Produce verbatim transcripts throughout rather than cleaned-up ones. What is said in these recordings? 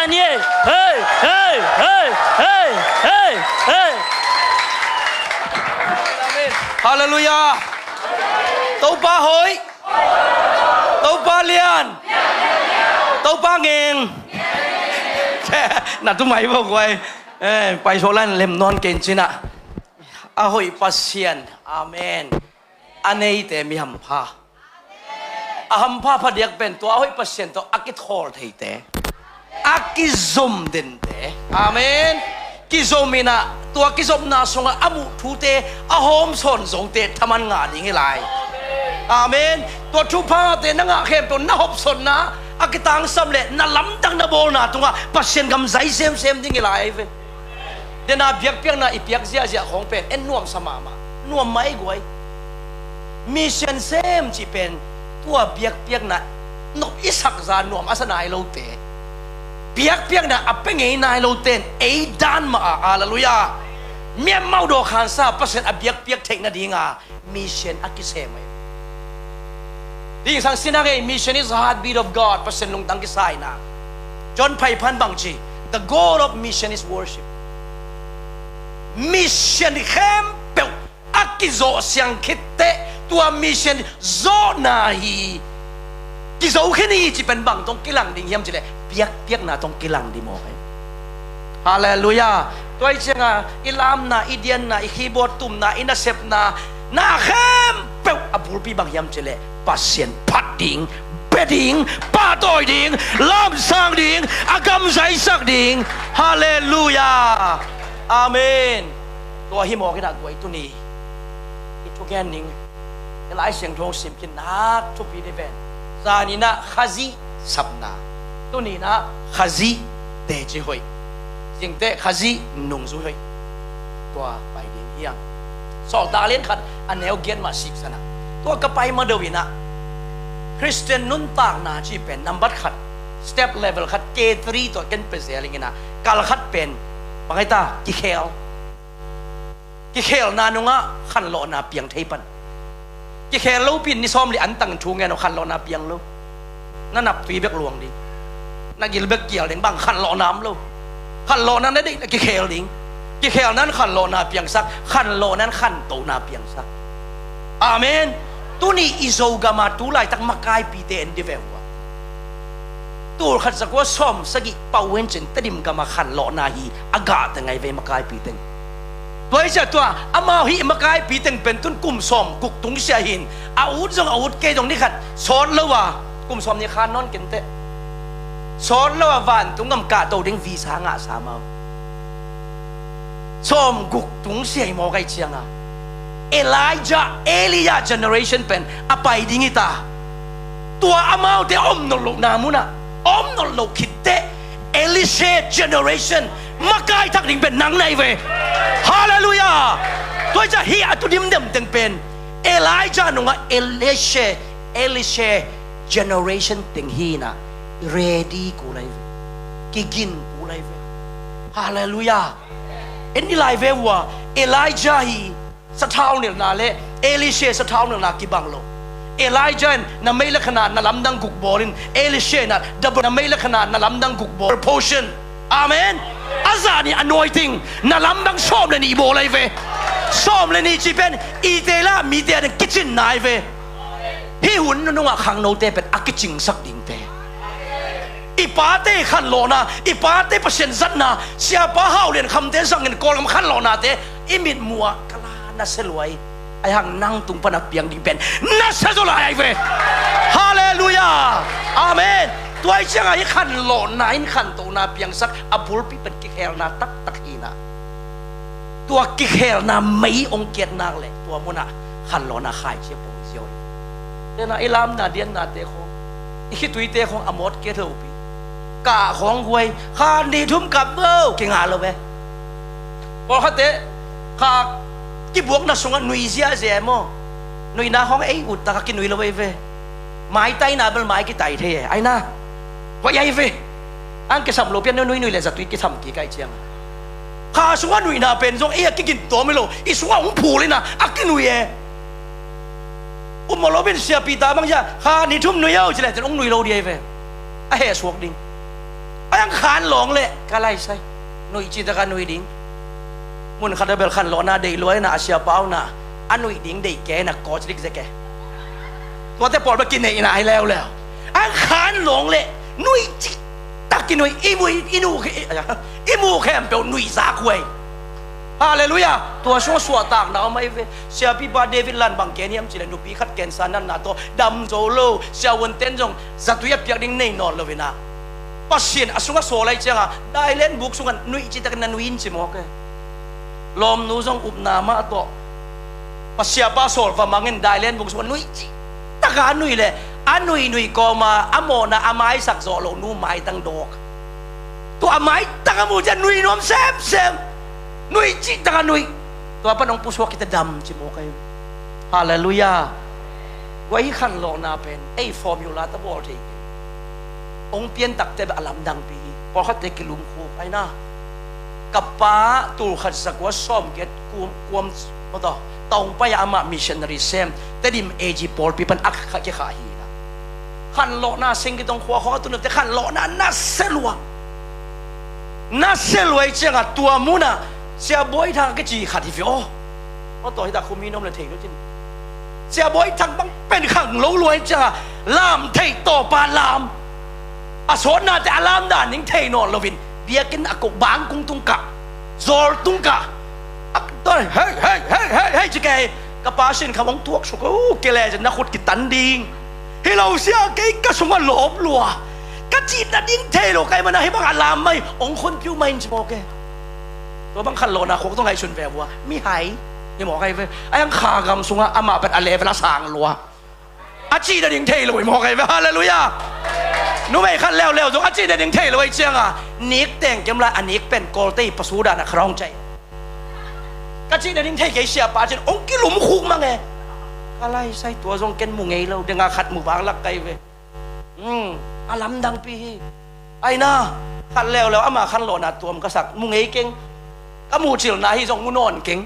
Hei, hei, hei, hei, hei, hei. Halleluiah. Topa hoih. Topa lian. Topa ngeng. Na tu mai bo guai. Eh, pai so lan lem non ken cina. A hoih Pasian. Amen. A neite mi hampha. A hampha phadiak pen tua a hoih Pasian tawh a kithawl theite, a kizom dente. Amen. Kizom inah tua kizopna sungah a muh thute a hawmsawn zote thaman ngah ding hi lai. Amen. Tua thuphate na ngah khempeuh na hopsawnna a kitangsam le na lamdang na bawlna tungah Pasian gam zai semsem ding hi lai ve. Dena biakpiakna i piak ziahziah khawng pen en nuamsa mahmah, nuam mah ei guai. Mission sem cih pen tua biakpiakna nop i sakza nuam a sa nai lote, biakpiakna a pia ngei nai lote in ei dan mah a, halleluiah, miammauh dawh khansa Pasian a biakpiak theih nadinga mission a kisem ahi. Ding sang sinah ngei, mission is the heartbeat of God. Pasian lungtang kisa inah John phai phan bang ci, the goal of mission is worship. Mission khempeuh a kizawh siang khitteh tua mission zawhna hi. Kizo khin hi ci pen bang tawh kilang ding hiam cileh biakpiakna tawh kilang ding maw kei. Halleluiah. Tua hi cianga i lamna, i dianna, i keyboard tumna, i nasepna, na khempeuh a bulpi bang hiam cileh Pasian phat ding, bia ding, pahtawi ding, lamsang ding, a gam zaisak ding. Halleluiah. Amen. Tua hi mawk inah guai tuni i thugen ning. I Lai Siangtho sim khin nak thupi dih ven. Zaninah Khazih sapna, tuninah Khazih teci hoih, zingteh Khazih nungzui hoih. Tua pai ding hiang. Sawltak lian khat a neu giat mah siksanah, tua ka pai ma deuh inah Khristian nuntakna ci pen nambat khat, step level khat, K three tawh ken pia zel inginah kal khat pen bang hi ta, kikhel. Kikhelna nungah khanlawhna piang thei pan. Kikhel lopi in ni sawm le antang thu ngen aw, khanlawhna piang lo. Na naptui bek luang ding, na gil bek kial ding, bang khanlawhna om lo. Khanlawhna na deih na kikhel ding. Kikhelna in khanlawhna piangsak, khanlawhna in khantohna piangsak. Amen. Tuni i Zogam a tu laitak makaipite en dih ve uh a, tul khat zakua sawm sagih pau uh en cin Tedim gam a khanlawhna hi a gah teng ahi ve makaipite. Tua hi ciah tua amau hih makaipite pen tun kum sawm guk tungsia hin, a ut zong a ut kei zong ni khat sawt lo a, kum sawm nih khan nawn kenteh, sawt lo a vantung gam kahto ding visa ngahsa amau. Sawm guk tungsia hi mawk ahi cianga Elijah, Elijah generation pen a pai ding hi ta. Tua amaute a om nolh lohna munah a om nolh loh khitteh Elisha generation makai thak ding pen nang na hi ve. Halleluiah. Tua hi ciah hih a tu dimdem teng pen Elijah nungah Elisha, Elisha generation teng hinah ready kul ahi ve. Kigin kul ahi ve. Halleluiah. En ni lai ve uh a, Elijah hi sathau nilhna le Elisha sathau nilhna kibang lo. Elijah in na mei le khana na lamdang guk bawl in, Elisha in na double na mei le khana na lamdang guk bawl, proportion. Amen. A zah nih anointing na lamdang sawm le nih bawl ahi ve. Sawm le nih ci pen ite la mite a ding kicinna ahi ve. Hih hun nunungah khangnote pen a kicingsak dingte. I pate khanlawhna, i pate Pasian zatna, siapa Hau Lian Khamte zangin Kawlgam khanlawhnate i mitmuh ah ka la nasia luai. Ahi hang nang tung pan a piang ding pen nasia zaw lai ahi ve. Halleluiah. Amen. Tua hi ciangah hih khanlawhna in khantohna piangsak a bulpi pen kikhelna taktak hinah. Tua kikhelna mei hong kiat nak leh tua munah khanlawhna khaici a pong ziau hi. Tena i lamna diannate khawng, i khituite khawng a mawt kiat lopi. Kah khawng guai kha ni thum kap vo kinga lo ve. Pawlkhatte kha kibuakna sungah nui ziahziah e maw. Nuihna khawng ei uttak a kinui lo ei ve. Mai taina bel mai kitai thei e, aina. Hoih ahi ve. Ang kisam lo pian nui nui le zatui kisam kik ahi ciang, kha sungah nuihna pen zong ei a kigin tawm hi lo, i sungah hong phul ina a kinui e. Um mawh lo pian siapi ta bang zia kha ni thum nui au ci le ten hong nui lo di ahi ve. A heh suak ding. A iang khan lawng leh ka lai sai, nuih cih taka nuih ding. Mun khat a bel khanlawhna deih lua inah a siapa unah a nuih ding deih kei inah coach dik zeke. Tuate pawl bek kineihna hi leuleu. A iang khan lawng leh nuih cih tak kinuih, i muh i nuh i muh khempeuh nuih zak huai. Halleluiah. Tua sungah suahtakna om ahi ve. Siapipa David Lan bang ken hiam cileh nupi khat cancer natna tawh dam zo lo, siavuanten zong zatui a piak ding nei nawn lo inah Pasian a sungah sawl ahi cianga dailen buk sungah nuih cih takin na nuih in ci mawk e. Lawmnu zong upna mah tawh Pasiapa sawl va mangin dailen buk sungah nuih cih taka a nuih leh a nuih nuih kawma a mawhna a maisak zawh loh nu maitang dawk. Tua a maitang a muh ciah nuih nuam semsem. Nuih cih taka nuih. Tua pan hong pusuak kita dam ci mawk ahi. Halleluiah. Guai, hi khanlawhna pen ei formula ta bawl thei kei. Hong piantakte beh a lamdangpi hi. Pawlkhatte kilumkhuk aina. Ka pa tulkhat zakua sawmgiat kuam kuam mawtaw taung pai-a amah missionary sem Tedim A G pawlpi pan a kha kikhah hi na. Khanlawhna singkitong khua khawng a tunate khanlawhna nasia lua. Nasia lua i cianga tua munah Sia Bawi Thang a kici khat hi ve aw. Mawtaw hi dak khumi nom le thei lo cin. Sia Bawi Thang bang pen khang lo lua i cianga lam theih tawpa lam. A sawtnate a lam dan ding thei nawn loin biakinn a kok bangkung tungkah zawl tungkah a hei hei hei hei hei ci kei. Ka pa sin kham hong tuak suk uh kei le na khut kitan ding. Hi lo sia kei ka sungah lawp lua. Ka cihna ding thei lo kai mana hi bang a lam mai hong khunpiu mai in ci mawk e. Tua bang khanlawhna khuak tua ngaihsun ve vua mi hai hi mawk ai ve. A iang kha gam sungah amah pen a level a sang lua. A cihna ding thei lo hi mawk ai ve. Halleluiah. Numei khat leuleu zong a cihna ding thei lo ahi cianga nik teng kem lai a nik pen kawlte i pasu dan a kharong cai. Ka cihna ding thei kei siapa cin hong kilumkhuk mang e. Ka lai sai tua zong ken mu ngei lo denga khat mu vang lak kai ve. A lamdangpi hi. Aina khat leuleu ama khanlawhna tuam ka sak mu ngei keng. Ka muhcilna hi zong mu nawn keng.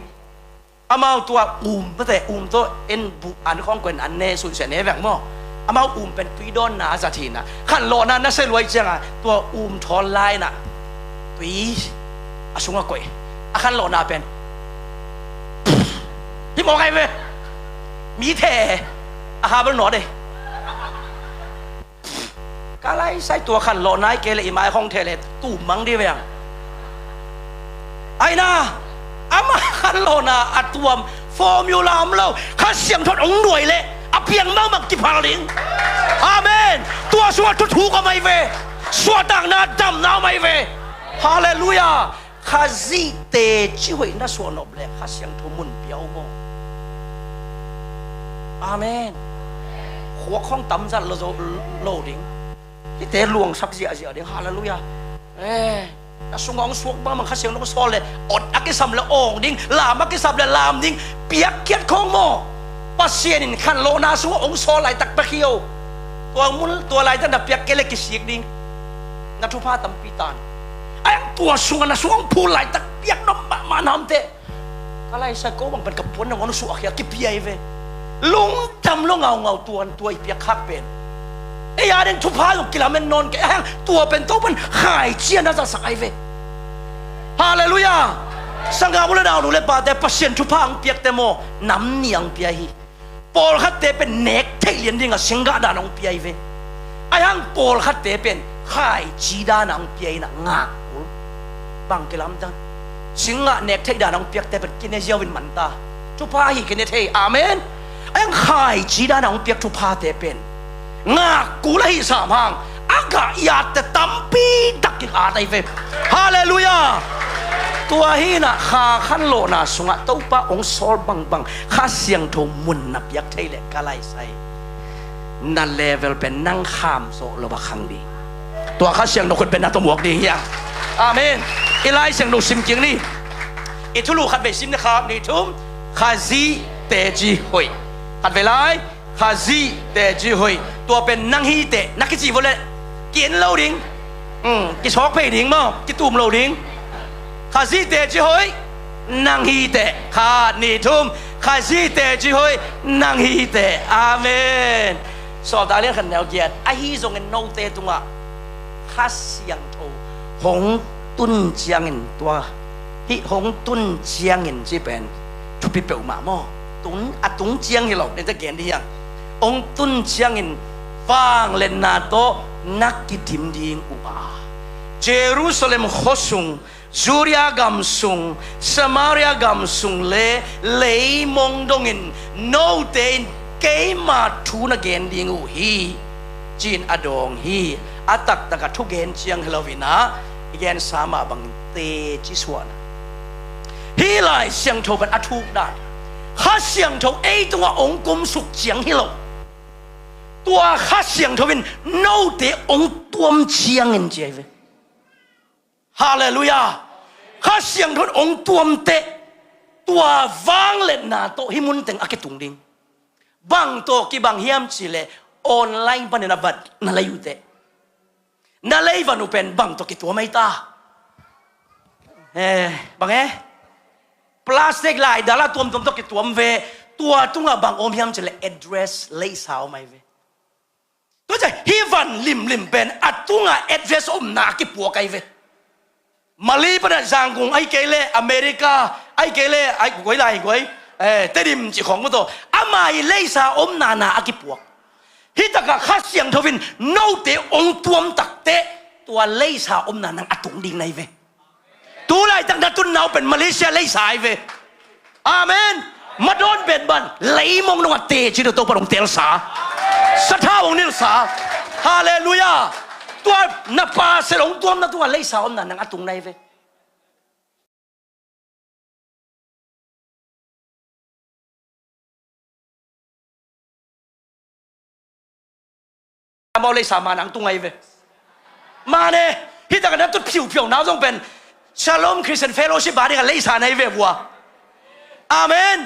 Amau tua um pate um tawh en buh an khawng kuen an ne sunsia ne veng maw. Amau um pen tui dawnna a zat hina khanlawhna nasia luai cianga tua um thawn laina tui a sungah koih a khanlawhna pen hi mawk ai ve. Mi the a habal nawt e. Ka lai sai tua khanlawhna i kei le i mai khong thei le tum mang di veng. Aina ama khanlawhna a tuam formula om lo. Kha Siangtho hong nuai le a piang mangmang kiphal ding. Amen. Tua sungah thuthuk a mai ve. Suahtakna damna a mai ve. Halleluiah. Khazih teci hoih na suahnop le Kha Siangtho mun pia uh maw? Amen. Khuak khawng tamzat lo zo lo ding. Hihte luangsak ziahziah ding. Halleluiah. Eh, a sungah hong suak bangmang Kha Siangtho hong sawl le ot a kisam le awng ding, lam a kisam le lam ding. Piakkhiat khawng maw? Pasian in khanlawhna sungah hong sawl laitak pek hi o. Tua mun tua laitak na piak kei le kisik ding. Na thupha tampi tan. Ai ang tua sungah na sungah hong phul laitak piak nop mahmah na omte. Ka laisa ko bang pen ka puan na ngon suah khia kipia hi ve. Lungdam lo ngaungau tuan tua i piak khak pen. Ei a ding thupha zong kilamen nawn kei ai ang tua pen to pen khaici a na zasak ai ve. Halleluiah. Sanggam uh le naunu le pate Pasian thupha ang piakte maw nam ni ang pia hi. Pawlkhatte pen nek theih lian dingah singgah dan a hong pia hi ve. Aihang pawlkhatte pen khaici dan a hong pia inah ngak kul. Bang kilamdang singgah nek theih dan a hong piakte pen kine ziau in manta. Thupha hi kine thei. Amen. Aihang khaici dan a hong piak thuphate pen ngak kul ahi sam hang a gah i atte tampi tak kik at ahi ve. Halleluiah. Tua hinah kha khanlawhna sungah Topa hong sawl bangbang Kha Siangtho mun na piak thei leh ka laisai na level pen nang kham zawh lo a khang ding. Tua Kha Siangtho khut pen na tawh muak ding hiam? Amen. I Lai Siangtho sim kik ni. I thulu khat vei sim ni khat ni thum. Khazih teci hoih. Khat vei lai. Khazih teci hoih. Tua pen nang hi teh na kici vua leh ki-en lo ding. Kisawk phei ding maw? Kitum lo ding. Khazih teci hoih. Nang hi teh. Khat ni thum. Khazih teci hoih. Nang hi teh. Amen. Sawltak lian khat neu giat ahi zongin note tungah Kha Siangtho Hong tun ciangin tua, hih hong tun ciangin ci pen thupi peuhmah maw? Tun, a tung ciang hi lo, nete gen dih hiang. Hong tun ciangin vangliatna tawh na kidim ding uh a, Jerusalem khuasung, Judea gam sung, Samaria gam sung le leimong dongin note in keima thu na gen ding uh hi, ci-in a dawng hi. A taktakah thugen ciang hi lo-in ah, i gensa mah bangin teci suahna. Hih Lai Siangtho pen a thuk dan, Kha Siangtho ei tungah hong kumsuk ciang hi lo, tua Kha Siangtho in note hong tuam ciangin ci ahi ve. Halleluiah. Kha Siangtho in hong tuam teh, tua vangliatna tawh hih munteng a kitung ding. Bang tawh kibang hiam cih leh, online panin a vat na lei uh teh, na lei van uh pen bang tawh kituam ahi ta? Eh, bang e? Plastic lai dal a tuamtuam tawh kituam ve. Tua tungah bang om hiam cih leh, address, leisa om ahi ve. Tua ciang hih van limlim pen a tungah address omna a kipuak ahi ve. Malay panin ah Yangon ahi kei leh America, ahi kei leh, ahi koi lai koi, eh, Tedim cih khawng maw, tua ama ii leisa omna na a kipuak. Hih takah Kha Siangtho in note hong tuam tak teh, tua leisa omna nang a tung ding na hi ve. Tu laitak na tunna uh pen Malaysia leisa ahi ve. Amen. Madawn pen bang, leimong dongah teci ding Topa hong teelsa. Sathau hong nilsa. Halleluiah. Tua na pasal hong tuamna tungah leisa omna nang a tung na hi ve. Amau leisa ma nang tung ahi ve. Mane, hih takah na tut phiuphiau nau zong pen Shalom Christian Fellowship a dingah leisa na hi ve vua. Amen.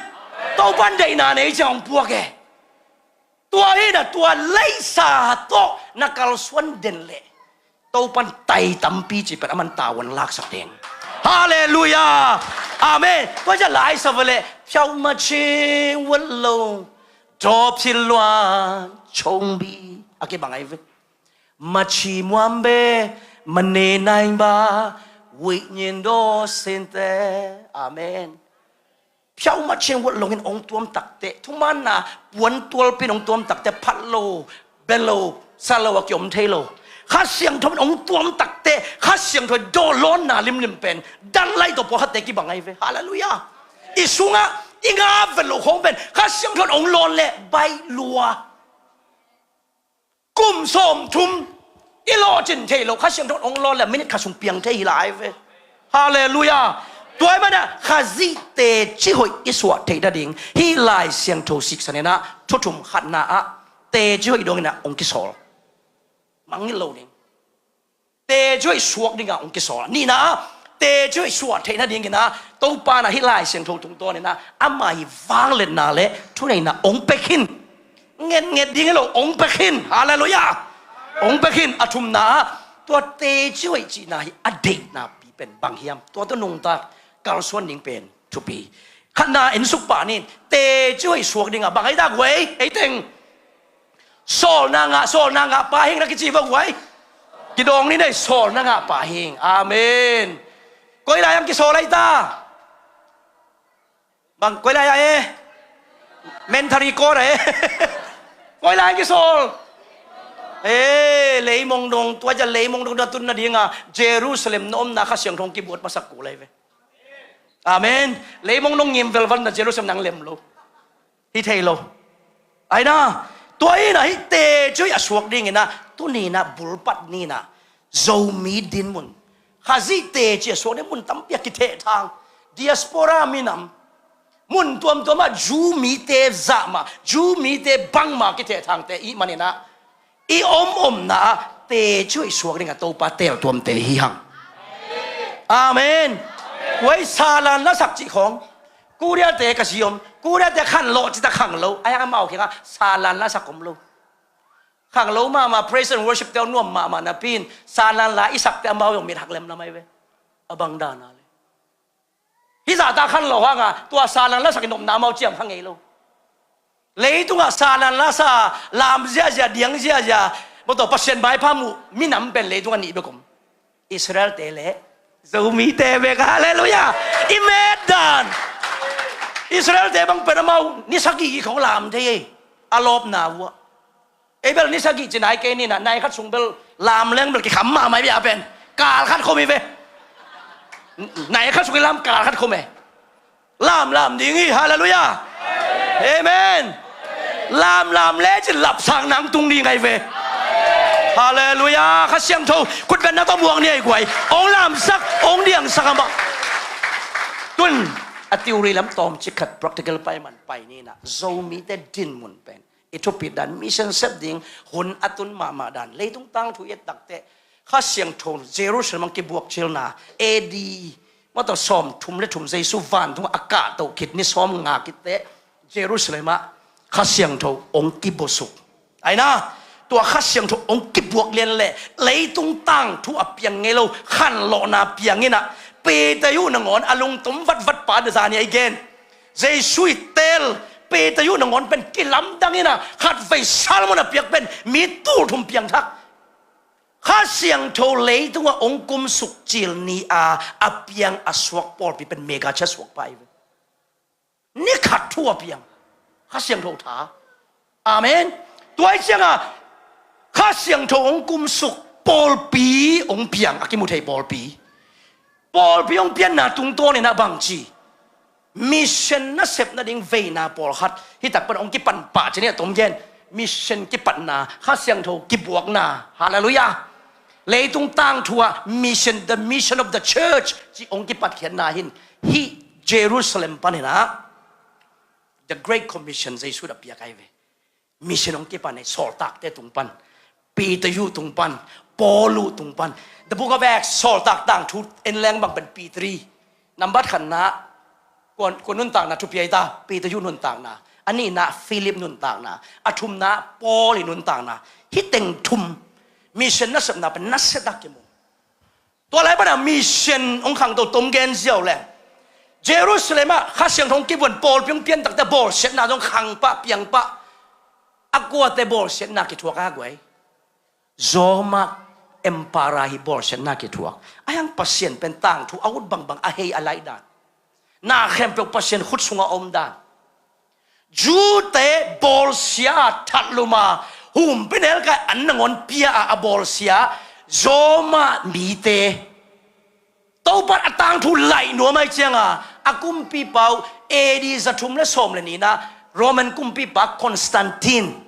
Topa'n deihna nei ciang hong puak e. Tua hi-in ah tua leisa tawh na kalsuan den leh, Topa'n tai tampi cih pen aman tavuan laksak ding. Halleluiah. Amen. Tua ciang laisa va leh, phiau machi wat lo, dawp ci lua chongbi, a kibang ahi ve. Machi muam be, mane nai ba, wih nyin do sinte. Amen. Phiau machi wat lo-in hong tuam tak teh, thumanna puan tualpi-in hong tuam tak teh, phat lo, bia lo, sa lo a kiom thei lo. Kha Siangtho in hong tuam tak teh, Kha Siangtho dawh lawnna limlim pen, dan lai tawh pawlkhatte kibang ahi ve. Halleluiah. I sungah i ngap vet loh khawng pen Kha Siangtho in hong lawn leh baih lua. Kum sawmthum i lawhcin thei lo, Kha Siangtho in hong lawn leh minute khat sung piang thei hi lai ve. Halleluiah. Tua ahih manin ah Khazih teci hoih i suah theih nading hih Lai Siangtho siksan in ah, thu thum, khatna ah teci hoih dongin ah hong kisawl. Mangngilh lo ding. Teci hoih suak dingah hong kisawl. Nihna ah, teci hoih suah theih nadingin ah, Topa in ah hih Lai Siangtho tungtawnin ah ama ii vangliatna leh thuneihna hong pia khin. Ngetnget ding hi lo, hong pia khin. Halleluiah. Hong pia khin. A thumna ah, tua teci hoih cihna hi a deihna pi pen bang hiam? Tua tawh nungta kalsuan ding pen thupi. Khatna, en suk pah ni. Teci hoih suak dingah bang ahi ta guai, ei teng? Sawlna ngah, sawlna ngah pa hing na kici va guai. Kidawng ni nei, sawlna ngah pa hing. Amen. Koi lai-ah kisawl ahi ta? Bang, koi lai-ah e? Mentari kawt ah e? Koi lai-ah kisawl? E, leimong dong, tua ciang leimong dong na tun nadingah Jerusalem na omna Kha Siangtho hong kibuat masak kul ahi ve. Amen. Leimong dong ngim velval na Jerusalem nang lem lo. Hi thei lo. Ahi na, tua in ah hih teci hoih a suak dingin ah, tuni in ah bulpat ni in ah, Zomi dinmun, Khazih teci a suak ding mun tampi a kithehthang. Diaspora minam, mun tuamtuam ah Jew mite zah mah, Jew mite bangmah kithehthangte i hih manin ah, i om omna ah teci hoih suak dingah Topa teel tuamte hi hang. Amen. Kuai salan lasak cih khawng, Korea-te ka zi om, Korea-te khanlawh cih tak khanglo, a hiang amau kiangah salan lasak om lo. Khanglo mahmah, praise and worship-te nuam mahmah napi-in, salan la i sakte amau zong mit hak lemlam ahi ve. A bang dan a leh. Hih zahta khanlawh hangah tua salan lasak i nopna amau ciam kha ngei lo. Leitungah salan lasa, lam ziahziah, diang ziahziah, mawtaw Pasian maipha muh minam pen leitungah nih bek om. Israel-te le Zomite bek, halleluiah. I met dan, Israel-te bang pen amau ni sagih khong lam thei ei, a lawpna uh ah. Ei bel ni sagih ci nai kei ni na, nai khat sung bel lam leng bel kikham mahmah ei bia pen. Kal khat khom hi ve. Nai khat sung i lam kal khat khom e. Lamlam ding hi, halleluiah. Amen. Lamlam lecin lapsang nang tung ding ahi ve. Halleluiah. Kha Siangtho khutbetna tawh muang ni ahi guai. Ong lamsak, ong diangsak amah. Tun a theory lam tawmcik khat practical pai man pai ni na, Zomite dinmun pen i thupit dan, mission sep ding hun a tun mahmah dan, leitung tangthu i et takteh Kha Siangtho Jerusalem ang kibuak cilna A D mataw sawm thum le thum Jesu vantung a kahtoh khit ni sawm nga kitteh Jerusalem ah Kha Siangtho ong kibosuk. Aina, tua Kha Siangtho ong kibuak lian le leitung tangthu a piang ngei lo khanlawhna piang inah Peter uh nangawn a lungtom vatvat pa na zani a i gen. Jesu i tel Peter uh nangawn pen kilamdang inah khatvei sermon a piak pen mi tul thum piangthak. Kha Siangtho leitungah ong kumsuk cil ni a a piang a suak pawlpi pen mega church suak pa hi ve. Ni khat thu a piang Kha Siangtho tha. Amen. Tua hi cianga Kha Siangtho ong kumsuk pawlpi ong piang a kimu thei pawlpi. Pawlpi ong pianna tungtawn inah bangci mission nasep nading veina pawlkhat hi tak pan ong kipan pah ci ni a tom gen. Mission kipatna, Kha Siangtho kibuakna. Halleluiah. Leitung tangthu ah mission, the mission of the church ci ong kipatkhiatna hin hih Jerusalem paninah The Great Commission Jesu a piak ahi ve. Mission ong kipan ei, sawltakte tung pan, Peter uh tung pan, Paul uh tung pan. The Book of Acts, Sawltak Tangthu en leng bang pen Peter i nambat khatna, kua, kua nuntakna thupi ahi ta, Peter uh nuntakna, a nihna Philip nuntakna, a thumna Paul i nuntakna. Hih teng thum mission nasepna pen nasia tak kimu. Tua lai pana mission ong khangto tom gen ziau leng Jerusalem ah Kha Siangtho ong kibuan pawlpi ong pian takte bawlsiatna zong khang pah piang pah. A kuate bawlsiatna kithuak a guai? Roma Empire hi bawlsiatna kithuak. A hiang Pasian pen tangthu a ut bangbang a hei a laih dan, na khempeuh Pasian khut sunga om dan. Jew-te bawlsia a thatlum a humpinelkai an nangawn pia a a bawlsia Roma mite. Topan a tangthu laih nuam ahi cianga a kumpipa uh A D zathum le sawm le nihna Roman kumpipa Constantine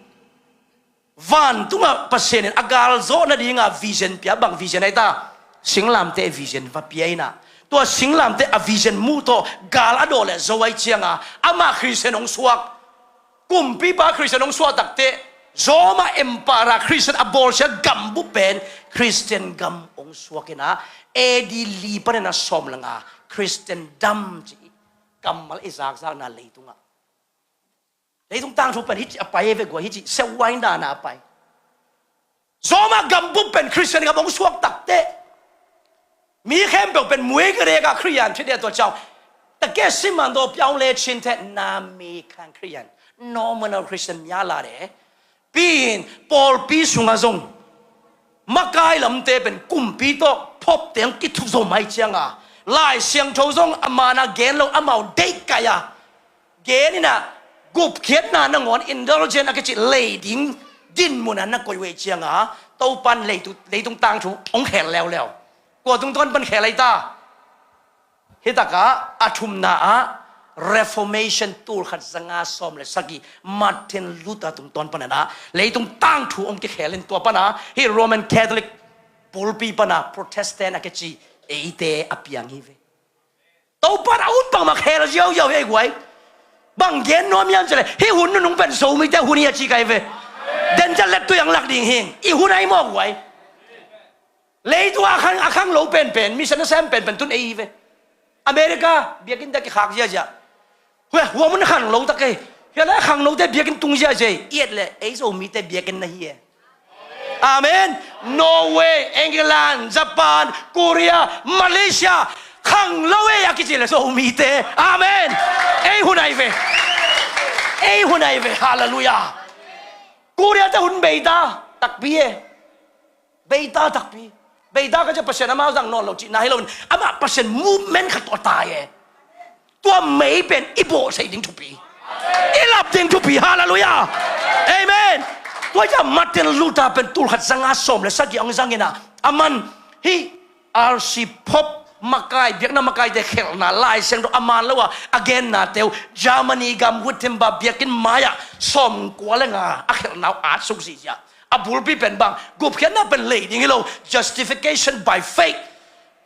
vantungah Pasian in a galzawh nadinga vision pia, bang vision ahi ta? Singlamteh vision va pia inah tua singlamteh a vision muh tawh gal a dawh le zo ahi cianga amah Khristian hong suak. Kumpipa Khristian hong suah takteh Roma Empire Khristian a bawlsia gambup pen Khristian gam hong suak inah A D li panin a sawm le nga Khristian dam ci kammal i zakzakna leitungah. Leitung tangthu pen hici a pai e ve guai, hici seuhwaina na a pai. Roma gambup pen Khristian gam hong suak takteh mi khempeuh pen muikirek a Khristian thit deh tua ciang. Takesi mando piang le chin the na mi khan Khristian, nominal Khristian mia la de. Piin pawlpi sungah zong makai lamte pen kumpi tawh phopte ang kithuk zo mai cianga Lai Siangtho zong a mana gen lo amau deih kai a gen inah gupkhiatna nangawn indulgent a kici lei ding dinmun a na koih uh ei cianga Topan leitu-, leitung tangthu hong khel leuleu. Kua tungtawn pan khel ahi ta? Hitakah a thumna ah Reformation tulkhat zanga sawm le sagih Martin Luther tungtawn panin ah leitung tangthu hong kikhel in tua pana hih Roman Catholic pulpi pana Protestant a kici eite a piang hi ve. Topan a ut bangmah khel ziauziau hi ei guai. Bang gen nuam hiam cileh hih hun nunung pen Zomite hun hi a ci kai ve. Dental let tui ang lak ding hing i hun ahi mawk guai. Leitung a khang, a khang lo penpen, mission a sem penpen tun ei hi ve. America biakinnte kikhak ziazia. Hua, hua mun khang lo tak ei. Hia le khang lote biakinn tung ziazia ei. I et le ei Zomite biakinn na hi e. Amen. Norway, England, Japan, Korea, Malaysia, khang lo ei a kici le Zomite. Amen. Ei hun ahi ve. Ei hun ahi ve. Halleluiah. Korea te hun beita takpi e. Beita takpi. Beita ka cia Pasian amau zang nawn lo cihna hi loin, amah Pasian movement khat tawh a tai e. Tua mei pen i bawh thei ding thupi, i lap ding thupi. Halleluiah. Amen. Tua cia Martin Luther pen tul khat zanga sawm le sagih hong zangin ah, aman hih R C Pope makai, biakna makaite khelhna Lai Siangtho a man lo a, a gennate uh Germany gam Wittenberg biakinn mai-ah sawmkua le nga a khelhna uh at suk ziahziah. A bulpi pen bang, gupkhiatna pen lei ding hi lo, justification by faith.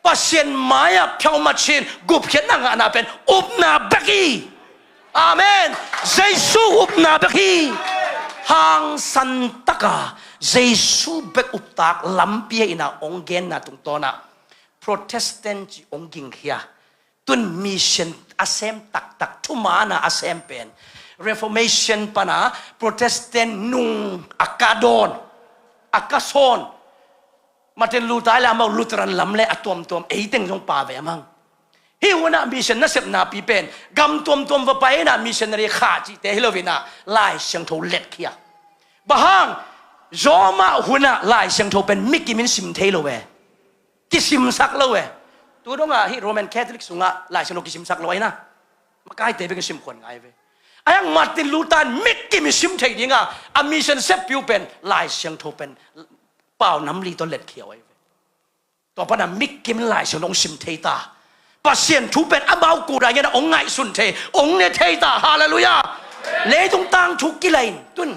Pasian mai-ah phiau machin gupkhiatna ngahna pen upna bek hi. Amen. Jesu upna bek hi. Hangsan taka Jesu bek uptak lampi hi inah hong genna tungtawnah Protestant ci hong gingkhia. Tun mission a sem taktak, thumaana a sem pen Reformation pana Protestant nung a ka dawn, a ka sawn. Martin Luther le amau Lutheran lam le a tuamtuam eiteng zong pha ve a mang. Hih hunah mission nasepna pi pen gam tuamtuam va pai inah missionary khah cihte hi loinah Lai Siangtho letkhia. Bang hang? Roma hunah Lai Siangtho pen mikim in sim thei lo ve. Kisimsak lo e. Tu dongah hih Roman Catholic sungah Lai Siangtho kisimsak lo ahi na. Makaite bek in simkhuan ngai ve. Ahi hang Martin Luther in mikim i sim thei dinga a mission seppi uh pen Lai Siangtho pen pau nam li tawh letkhia uh ahi ve. Tua pana mikim Lai Siangtho hong sim thei ta. Pasian thu pen amau kura ngen a hong ngaihsun thei, hong ne thei ta. Halleluiah. Leitung tangthu kila in tun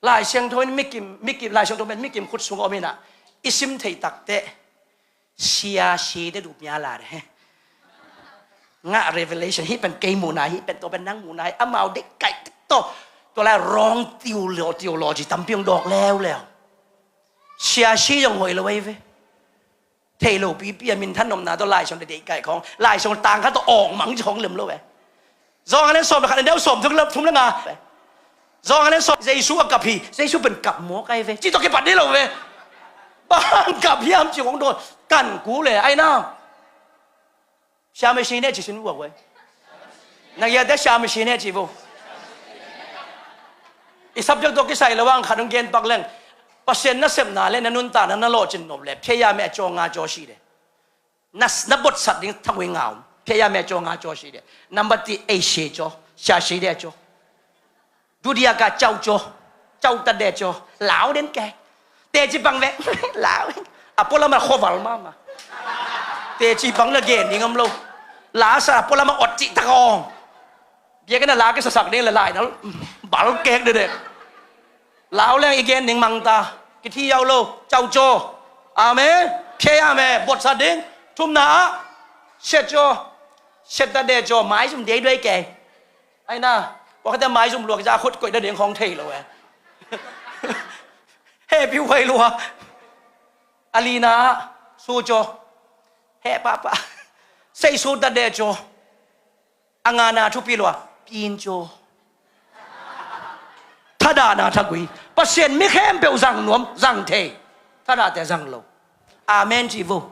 Lai Siangtho in mikim, mikim, Lai Siangtho pen mikim khut sungah om inah i sim thei takteh sia si de duh mia la de he. Ngah revelation hih pen kei muhna, hih pen tua pen nang muhna hi, amau deih kaih tek tawh. Tua lai wrong theolo-, theology tampi hong dawk leuleu. Sia si zong hoih lo ahi ve. Thei lo pipi a minthan nopna tawh Lai Siangtho deih kaih khawng, Lai Siangtho tang khat tawh awk mang ci khawng lem lo ve. Zawng a len sawm le khat, a neu sawm thum le, thum le nga. Zawng a len sawm, Jesu a kap hi, Jesu pen kap mawk ahi ve, ci tawh kipat dih lo ve. Bang kap hiam ci khawng dawn, kan ku le ahi na. Sia misi ne ci sin vuak ve. Na giate sia misi ne ci vo. I subject tawh kisai lo ang khat hong gen pak leng. Pasian nasepna le na nuntakna na lawhcin nop le, phia ya me a caw nga caw si de. Na, na botsat ding thangui ngau. Phia ya me a caw nga caw si de. Number ti ei si caw, sia si de caw. Dudia ka cau caw, cau ta de caw. Lau den ke. Teci pang ve. Lau. A pualam a khoval mama. Teci pang na gen ding om lo. La sa a pualam a ot ci tak ong. Biakinn a la kisasak ding le lai na bal kek dedek. Lau leng i gen ding mang ta. Kithi yau lo. Cau caw. Amen. Phia ya me. Botsat ding. Thumna ah. Sia caw. Sia ta de caw. Mai zum dei duai ke. Ahi na. Ua khate mai zum luak za khut koih na ding khawng thei lo e. He pi huai lua. A lina ah. Su caw. He papa. Sei su ta de caw. A ngana thupi lua, pin caw. Thadahna thagui. Pasian mi khempeuh zang nuam, zang thei. Thadahte zang lo. Amen ci vo.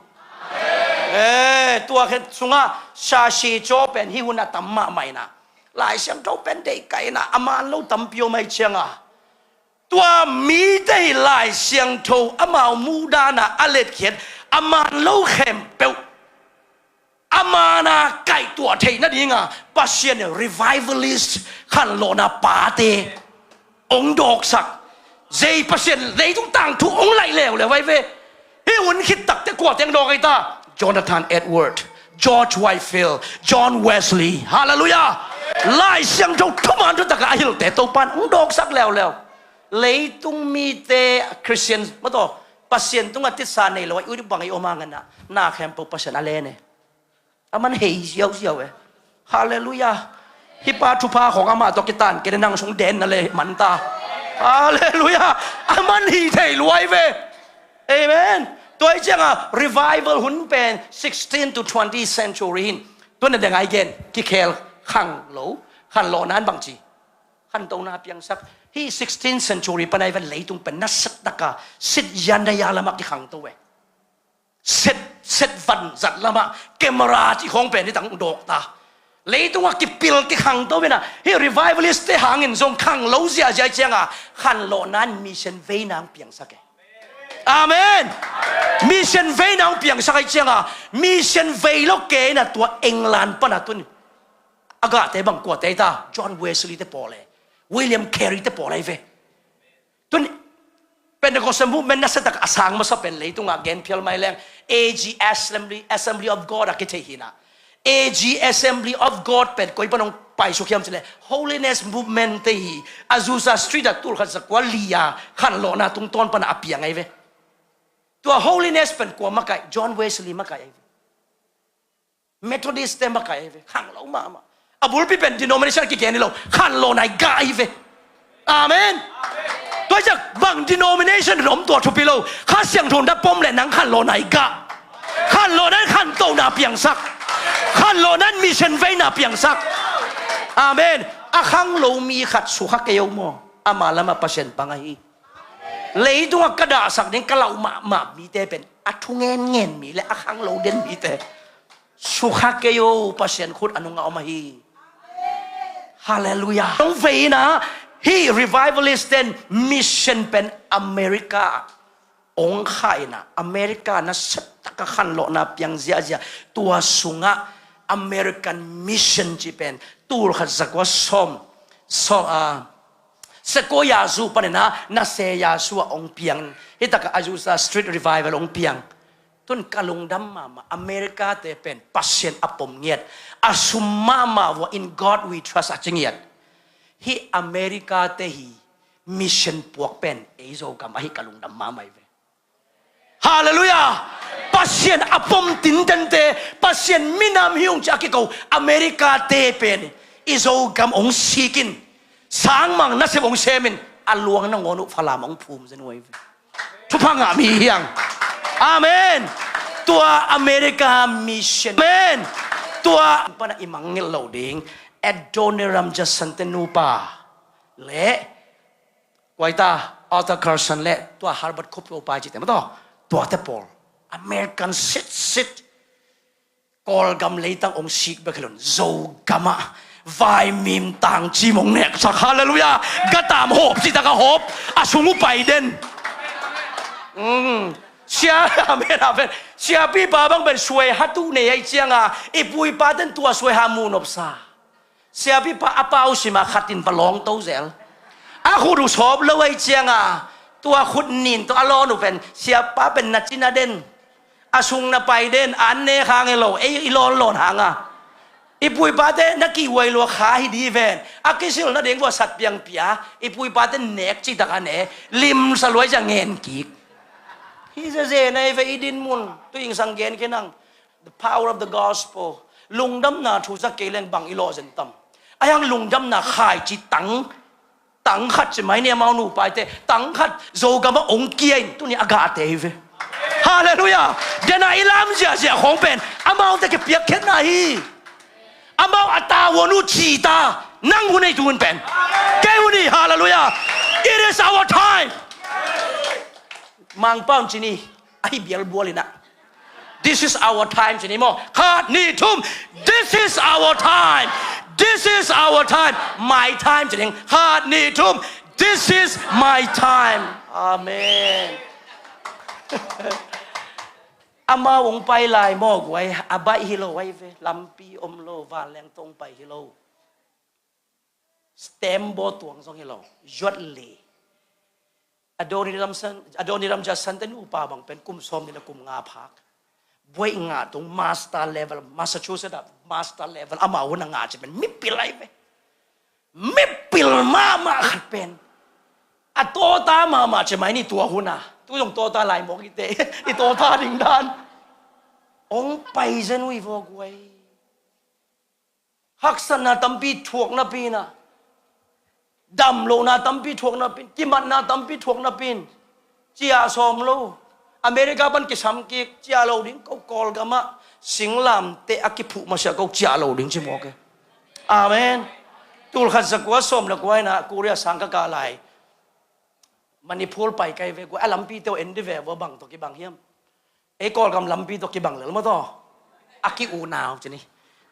Eh, tua khen sungah sia si caw pen hih hun a tam mahmah inah. Lai Siangtho pen deih kaih inah a man lo tampi om ahi cianga. Tua mite hi Lai Siangtho amau muhdana a letkhiat a man lo khempeuh a mana kaihtuah theih nadinga Pasian in revivalist khanlawhna pate hong dawksak. Zei Pasian leitung tangthu hong laih leuleu vai ve. Hih hun khit takte kuate hong dawk ahi ta? Jonathan Edward, George Whitefield, John Wesley. Halleluiah. Lai Siangtho thuman thutakah a hilhte Topan hong dawksak leuleu. Leitung mite Christian mataw Pasian tungah titsa nei lo a i ut bang i om a nganah na khempeuh Pasian a len e. A man hei ziauziau e. Halleluiah. Hih pa thupha khawng amah tawh kitan kei nang sung den na le man ta. Halleluiah. A man hi thei luai ve. Amen. Tua hi cianga revival hun pen sixteen to twenty century hin. Tua na deng ai gen kikhel khang lo khanlawhna an bangci. Khantohna piangsak. Hih sixteenth century panai van leitung pen nasattaka sit yan na ya lamah kikhangto e. Set, set van zat lamah camera cih khawng pen hi tang dawk ta. Leitungah kipil kikhangto inah hih revivalist te hangin zong khang lo ziahziah cianga khanlawhna in mission veina ang piangsak e. Amen. Mission veina hong piangsak ahi cianga, mission vei lo kei na tua England pana tuni a gahte bang kuate ta, John Wesley te pawl e, William Carey te pawl ahi ve. Tun Pentecostal movement nasatak a sang masa pen leitungah genphial mai leng A G Assembly, Assembly of God a kithei hina. A G Assembly of God pen koi pan hong paisuk hiam cile, Holiness Movement te hi. Azusa Street a tul khat zakua lia khanlawhna tungtawn pana a piang ahi ve. Tua Holiness pen kua makaih? John Wesley makaih ahi ve. Methodist te makaih ahi ve, khanglo mahmah. A bulpi pen denomination kigen hi lo, khanlawhna i gah ahi ve. Amen. Tua ciang bang denomination in om tua thupi lo. Kha Siangtho na pom le nang khanlawhna i gah. Khanlawhna in khantohna piangsak. Khanlawhna in mission veina piangsak. Amen. A khanglo mi khat sukha kei o maw. Ama lamah Pasian pang ahi. Leitungah ka dahsak ding ka lauh mahmah mite pen a thu ngenngen mi le a khanglo den mite sukha kei o, Pasian khut a nungah om ahi. Halleluiah. Nong veina hih revivalist ten mission pen America ong khaina, America na settaka khanlawhna piang ziahziah, tua sungah American mission cih pen tul khat zakua sawm, sawm, ah, Sequoia zu panina Naseya zu ah ong piang. Hitaka Azusa Street Revival ong piang. Tun ka lungdam mahmah, America te pen Pasian a pom ngiat, a sum mahmah vua, In God We Trust a ci ngiat. Hih America te hi mission puak pen ei Zogam ahi, ka lungdam mahmah hi ve. Halleluiah. Pasian a pom tintente, Pasian minam hi ung ci a kiko America te pen i Zogam ong sikin, sangmang nasep ong semin, a luang nangawn uh Falam ong phum zen uh ahi ve. Thupha ngah mi hiang. Amen. Tua America mission, amen, tua pana i mangngilh lo ding Adoniram Judson te nupa le kuaita Arthur Carson le tua Herbert Kupp upa cite maw, tua, tuate pawl American sitsit Kawlgam leitang ong sik bek hi lo-in Zogamah vaimim tangcim ong neksak. Halleluiah. Gatam hawp citaka hawp, a sung uh pai den. Mm. Sia, amen, amen. Siapipa bang pen suaiha tuh nei ahi cianga i pu i paten tua suaiha muh nopsa. Siapipa a pau sima khatin va lawngto zel. A khut uh sawp lo ahi cianga tua khut nin tawh a lawn uh pen siapa pen na cina den. A sung na pai den, an nek hang hi lo, ei i lawnlawn hanga i pu i pate na kihuai lua kha hi di ven. A kisil nading vua sat piang pia, i pu i pate nek citak a ne, limsa luai cia ngen kik. Hi zeze na hi ve i din mun, tu ingsang gen kei nang. The power of the gospel. Lungdamna thu za kei leng bang i lawh zen tam? Ahi hang lungdamna khaici tang, tang khat ci mai ni, amau nupaite tang khat Zogamah ong kia in tuni a gahte hi ve. Halleluiah. Dena i lam ziahziah khawng pen amaute kipiakkhiatna hi. Amau a tavuan uh cita, nang hun ei tu hun pen. Kei hun hi, halleluiah. It is our time. Mangpau ci ni, ahi bialbual inah. This is our time ci ni maw. Khat, nih, thum. This is our time. This is our time. My time ci ni. Khat, nih, thum. This is my time. Amen. Amau ong pai lai maw guai, a baih hi lo ahi ve, lampi om lo, vanleng tawh ong pai hi lo. Stamp baw tuang zong hi lo, zuat le. Adoniram San, Adoniram Judson te nupa bang pen kum sawm nihna kum nga phak. Buaih ngah tung master level, Massachusetts ah master level, amau hun a ngah ci pen mipil ahi ve. Mipil mahmah khat pen. A tawta mahmah ci mai ni tua hun a. Tu zong tawta lai mawk i te. I tawta ding dan. Ong pai zen uh hi vaw guai. Haksatna tampi thuak napi in ah, damlohna tampi thuak napi in, kimatna tampi thuak napi in, ciah sawm lo. America pan kisam kik, ciah lo ding ko, Kawlgamah singlamteh a kiphuh masiah ko, ciah lo ding ci mawk e. Amen. Tul khat zakua sawm le kua in ah Korea sang ka kah lai. Manipur pai kai ve, kua a lampi teuh en di ve vua, bang tawh kibang hiam? Ei Kawlgam lampi tawh kibang lel maw taw? A ki-unau ci ni.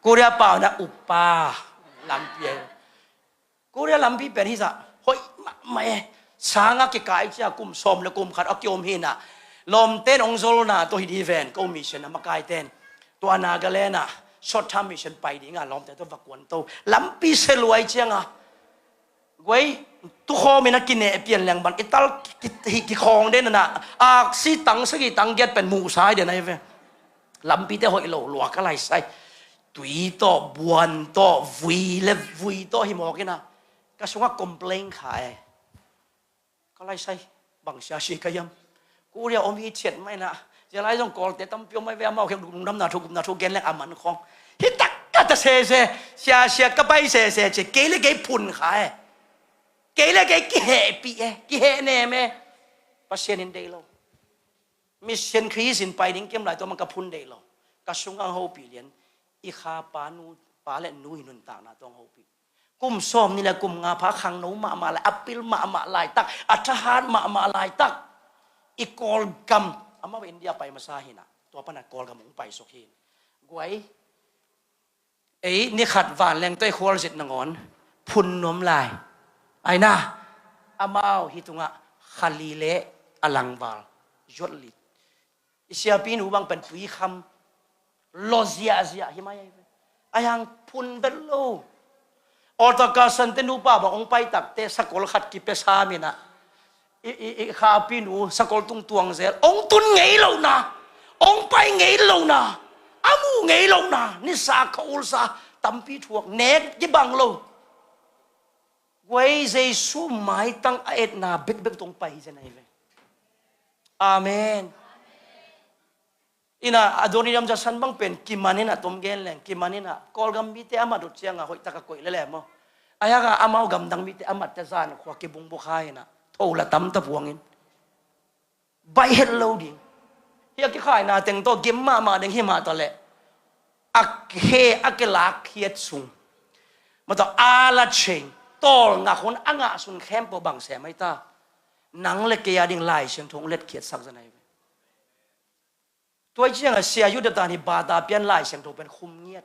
Korea pau na upa lampi e. Korea lampi pen hi zah hoih mahmah e. Sanga kikai cia kum sawm le kum khat a kiom hi na. Lawmten hong zolna tawh hi di ven, ko mission a makaiten tua Nagaland ah short term mission pai dinga lawmte tawh va kuanto. Lampi se luai cianga guai, tukhawmin a kineh pian leng ban i tal ki, ki, kikhawng den a na, aksi tang sagih tang giat pen muhsai den ahi ve. Lampite hoih lo lua ka laisai. Tui tawh, buan tawh, vui le vui tawh hi mawk ina ka sungah complain kha e. Ka laisai, bang sia si ka hiam? Korea om hi thiat mai na. Sia lai zong Kawlte tampi om mai ve, amau kheng lungdamna thu, gupna thu gen leng a man khawng. Hi tak ka ta sese, sia sia ka pai sese ci, kei le kei phun kha e. Kei le kei kihehpih e, kihehnem e. Pasian in deih lo. Mission Khrist in pai ding kem lai tua man ka phun deih lo. Ka sungah hopih lian, i kha pa nu, pa le nu i nuntakna tawh hopih. Kum sawm ni le kum nga pha khangno mahmah lai, a pil mahmah laitak, a thahat mahmah laitak. I Kawlgam, amau India pai masa hina, tua pana Kawlgam hong pai suk hin. Guai, ei, ni khat vanleng tawh i khualzit nangawn phun nuam lai. Aina, amau hi tungah khali le a langval zuat lit. I siapi nu bang pen tui kham law ziahziah hi mai ahi ve. Ahi hang phun vet lo. Altar call sante nupa bang hong pai takte sakol khat kipia saminah i, i, i khapi nu sakol tung tuang zel, hong tun ngei lohna, hong pai ngei lohna, a mu ngei lohna, nisa kha ulsa tampi thuak, nek kibang lo. Guai, Jesu maitang a etna bekbek tawh hong pai hi zen ahi ve. Amen. Ina, a doni dam za san bang pen kiman ina, tom gen leng kiman ina, Kawlgam mite a mat uh cianga hoih taka koih lele maw. Ahi hanga amau gamdang mite a matte zan khua kibungbuk hai ina, tho la tam ta puangin. Baih het lo ding. Hi a kikhaina teng tawh gim mahmah ding hi mah tawh leh, a khe a kilak khiat sung, mah tawh a la cheng, tawl ngak hun a ngah sun khempeuh bang sem ahi ta. Nang le kei a ding Lai Siangtho hong letkhiatsak zen ahi ve. Tua ciangah Sia Yuda tan hi bata pian Lai Siangtho pen khum ngiat.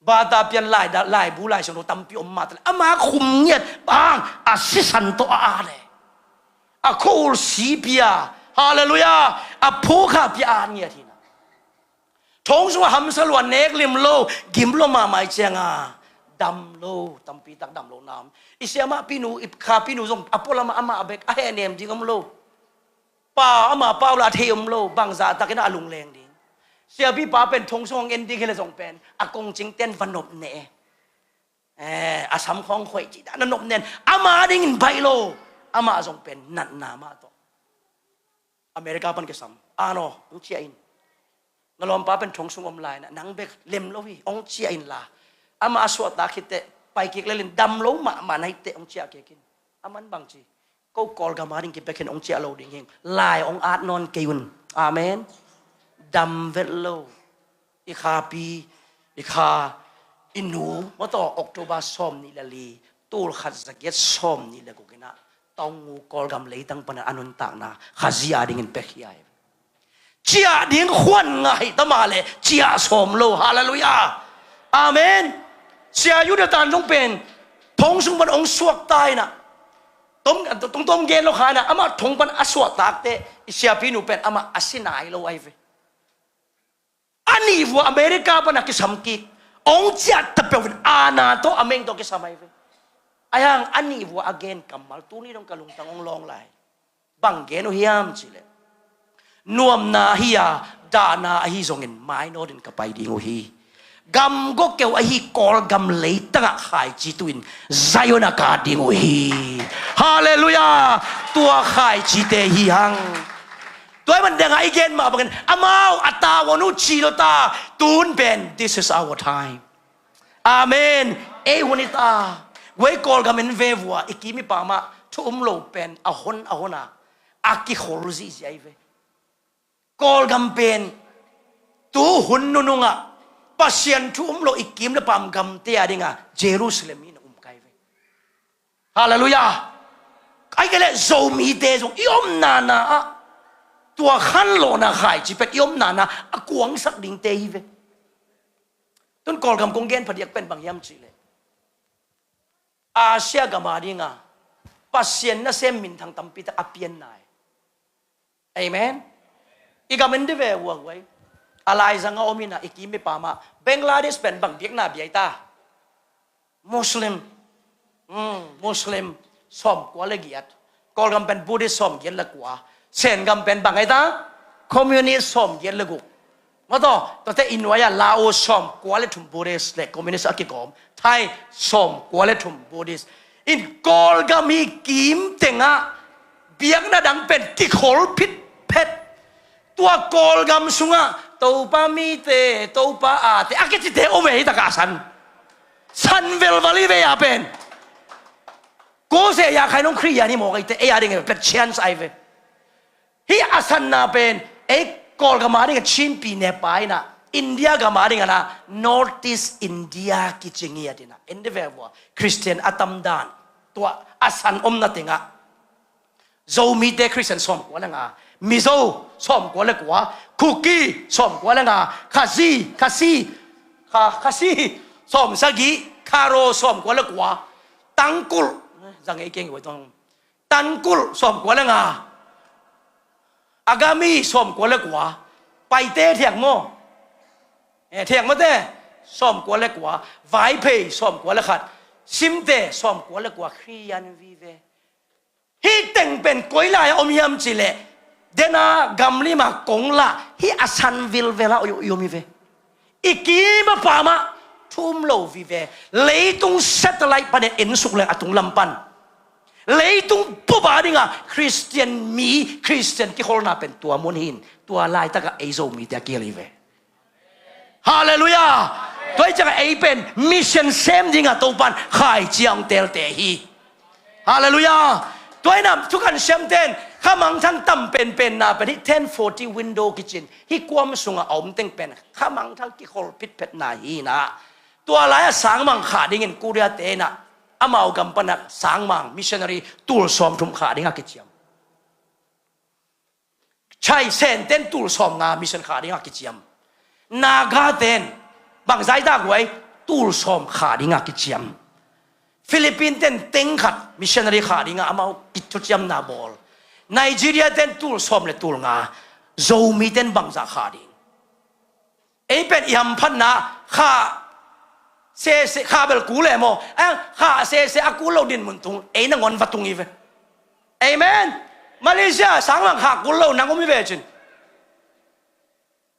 Bata pian lai da, laibu Lai Siangtho tampi om mah ta le, ama khum ngiat bang a sisan tawh a at e. A khua ul si pia. Halleluiah. A phukha pia at ngiat hina. Thong sungah hamsa lua, nek lim lo, gim lo mahmah cianga dam lo, tampi tak dam lo nam. I siamah pinu, i kha pinu zong a pualam ah amah bek a hehnem ding om lo. Pa, ama pau la a thei om lo, bang zahtakin a lungleng ding. Siapi pa pen thong sung hong en ding hi le zong pen a kongcing ten va nop ne. Eh, a sam khawng khoih ci dan a nop nen. Ama dingin baih lo. Ama zong pen natna mah tawh. America pan kisam. Ano, hong ciah in. Na lawmpa pen thong sung om lai na, nang bek lem lo hi, hong ciah in la. Ama a suahtak khit teh, pai kik lelin dam lo mahmah na hi teh, hong ciah kik in. A man bang ci. Ko Kawlgam a ding kipia khin hong ciah lo ding hing. Lai hong at nawn kei un. Amen. Dam vet lo. I khapi, i kha, i nu, mah tawh October sawm nih le li, tul khat za giat sawm nih le guk inah, Taungu Kawlgam leitang pana a nuntakna Khazih a dingin pekkhia hi. Ciah ding khuan ngah hi ta mah leh ciah sawm lo. Halleluiah. Amen. Sia Yuda tan zong pen thong sung pan hong suakta inah, tom, tom, tom gen lo kha inah, amah thong pan a suahtakte i siapi nu pen amah a si nai lo ahi ve. A nih vua America pana kisam kik, hong ciah ta peuhin aana tawh a meng tawh kisam ahi ve. Ahi hang a nih vua a gen kammal tuni dong ka lungtang hong lawng lai. Bang gen uh hiam cihleh, nuamna ahi a, dahna ahi zongin mainawtin ka pai ding uh hi. Gamgawkeu ahi Kawlgam leitangah khaici tuin Zion a kat ding uh hi. Halleluiah. Tua khaicite hi hang. Tua hi man dengah i gen mah bangin amau a tau on uh ci lo ta. Tun pen, this is our time. Amen. Ei hun hi ta. Guai, Kawlgam in ve vua, i kim i pam ah thu um lo pen a hon a hon a, a kikhol zihziah ahi ve. Kawlgam pen tu hun nunungah Pasian thu um lo i kim le pam gamte a dinga Jerusalem in a um kai ve. Halleluiah. Ahi kei leh Zomite zong i omna na ah tua khanlawhna khaici pen i omna na a kuangsak dingte hi ve. Tun Kawlgam kong gen phadiak pen bang hiam cihleh, Asia gam a dinga Pasian nasem minthang tampi tak a pian nai. Amen. I gam in di ve uaguai. A laizang a om ina i kim i pam ah Bangladesh pen bang biakna bia i ta? Muslim. Hmm, Muslim sawmkua le giat. Kawlgam pen Buddhist sawmgiat le kua. Sengam pen bang ai ta? Communist sawmgiat le guk. Maw taw, tuate i nuai-ah Laos sawmkua le thum Buddhist le communist a kikawm. Thai sawmkua le thum Buddhist. In Kawlgam hi kim tengah biakna dang pen kikhol phitphet. Tua Kawlgam sungah Topa mite, Topa ate a kicite om ei takah a san. San velval hi ve a pen. Kose ya khai nong Khristian hi mawk eite ei a ding pet chance ai ve. Hih a sanna pen ei Kawlgam a ding a Chinpi Nepal ina, India gam a ding ana North East India kicing hi a dina. En de ve vua Khristian a tamdan tua a san omna tengah Zomite Khristian sawmkua le nga, Mizo sawmkua le kua, Kuki sawmkua le nga, Khasi, Khasi, Kha, Khasi sawmsagih, Kharo sawmkua le kua, Tangkul, zang ei keng i tong Tangkul sawmkua le nga, Agami sawmkua le kua, Paite thiang maw? Eh, thiang mawte sawmkua le kua, Vaiphei sawmkua le khat, Simte sawmkua le kua, Khristian vive. Hih teng pen koi lai a om hiam cih leh dena gamlim a kong lah hih a san vilvel a i om hi ve. I kim a pam ah thum lo vive. Leitung satellite panin ensuk leng a tunglam pan leitung bup a dinga Khristian mi, Khristian kikholna pen tua mun hi in, tua laitakah ei Zomite a kihel hi ve. Halleluiah. Tua hi ciangah ei pen mission sem dinga Topan khaici a hong telte hi. Halleluiah. Tua hi na thukan siamten khamangthang tam penpenna pen hih ten forty window kicin hih kuam sungah a om teng pen khamangthang kikhol phitphetna hi na. Tua lai-ah sangmang khah dingin Korea te inah amau gam panah sangmang missionary tul sawmthum khah dingah kiciam. Chai Sen ten tul sawmnga mission khah dingah kiciam. Naga ten bangzai tak huai tul sawm khah dingah kiciam. Philippine ten teng khat missionary khah dingah amau kithuciamna bawl. Nigeria ten tul sawm le tul nga. Zomi ten bangzah khah ding. Ei pen i hamphatna kha sese kha bel kul e maw? Eh, kha sese a kul lo din mun tung ei nangawn va tung hi ve. Amen. Malaysia sangmang kha kul lo nang om hi ve cin.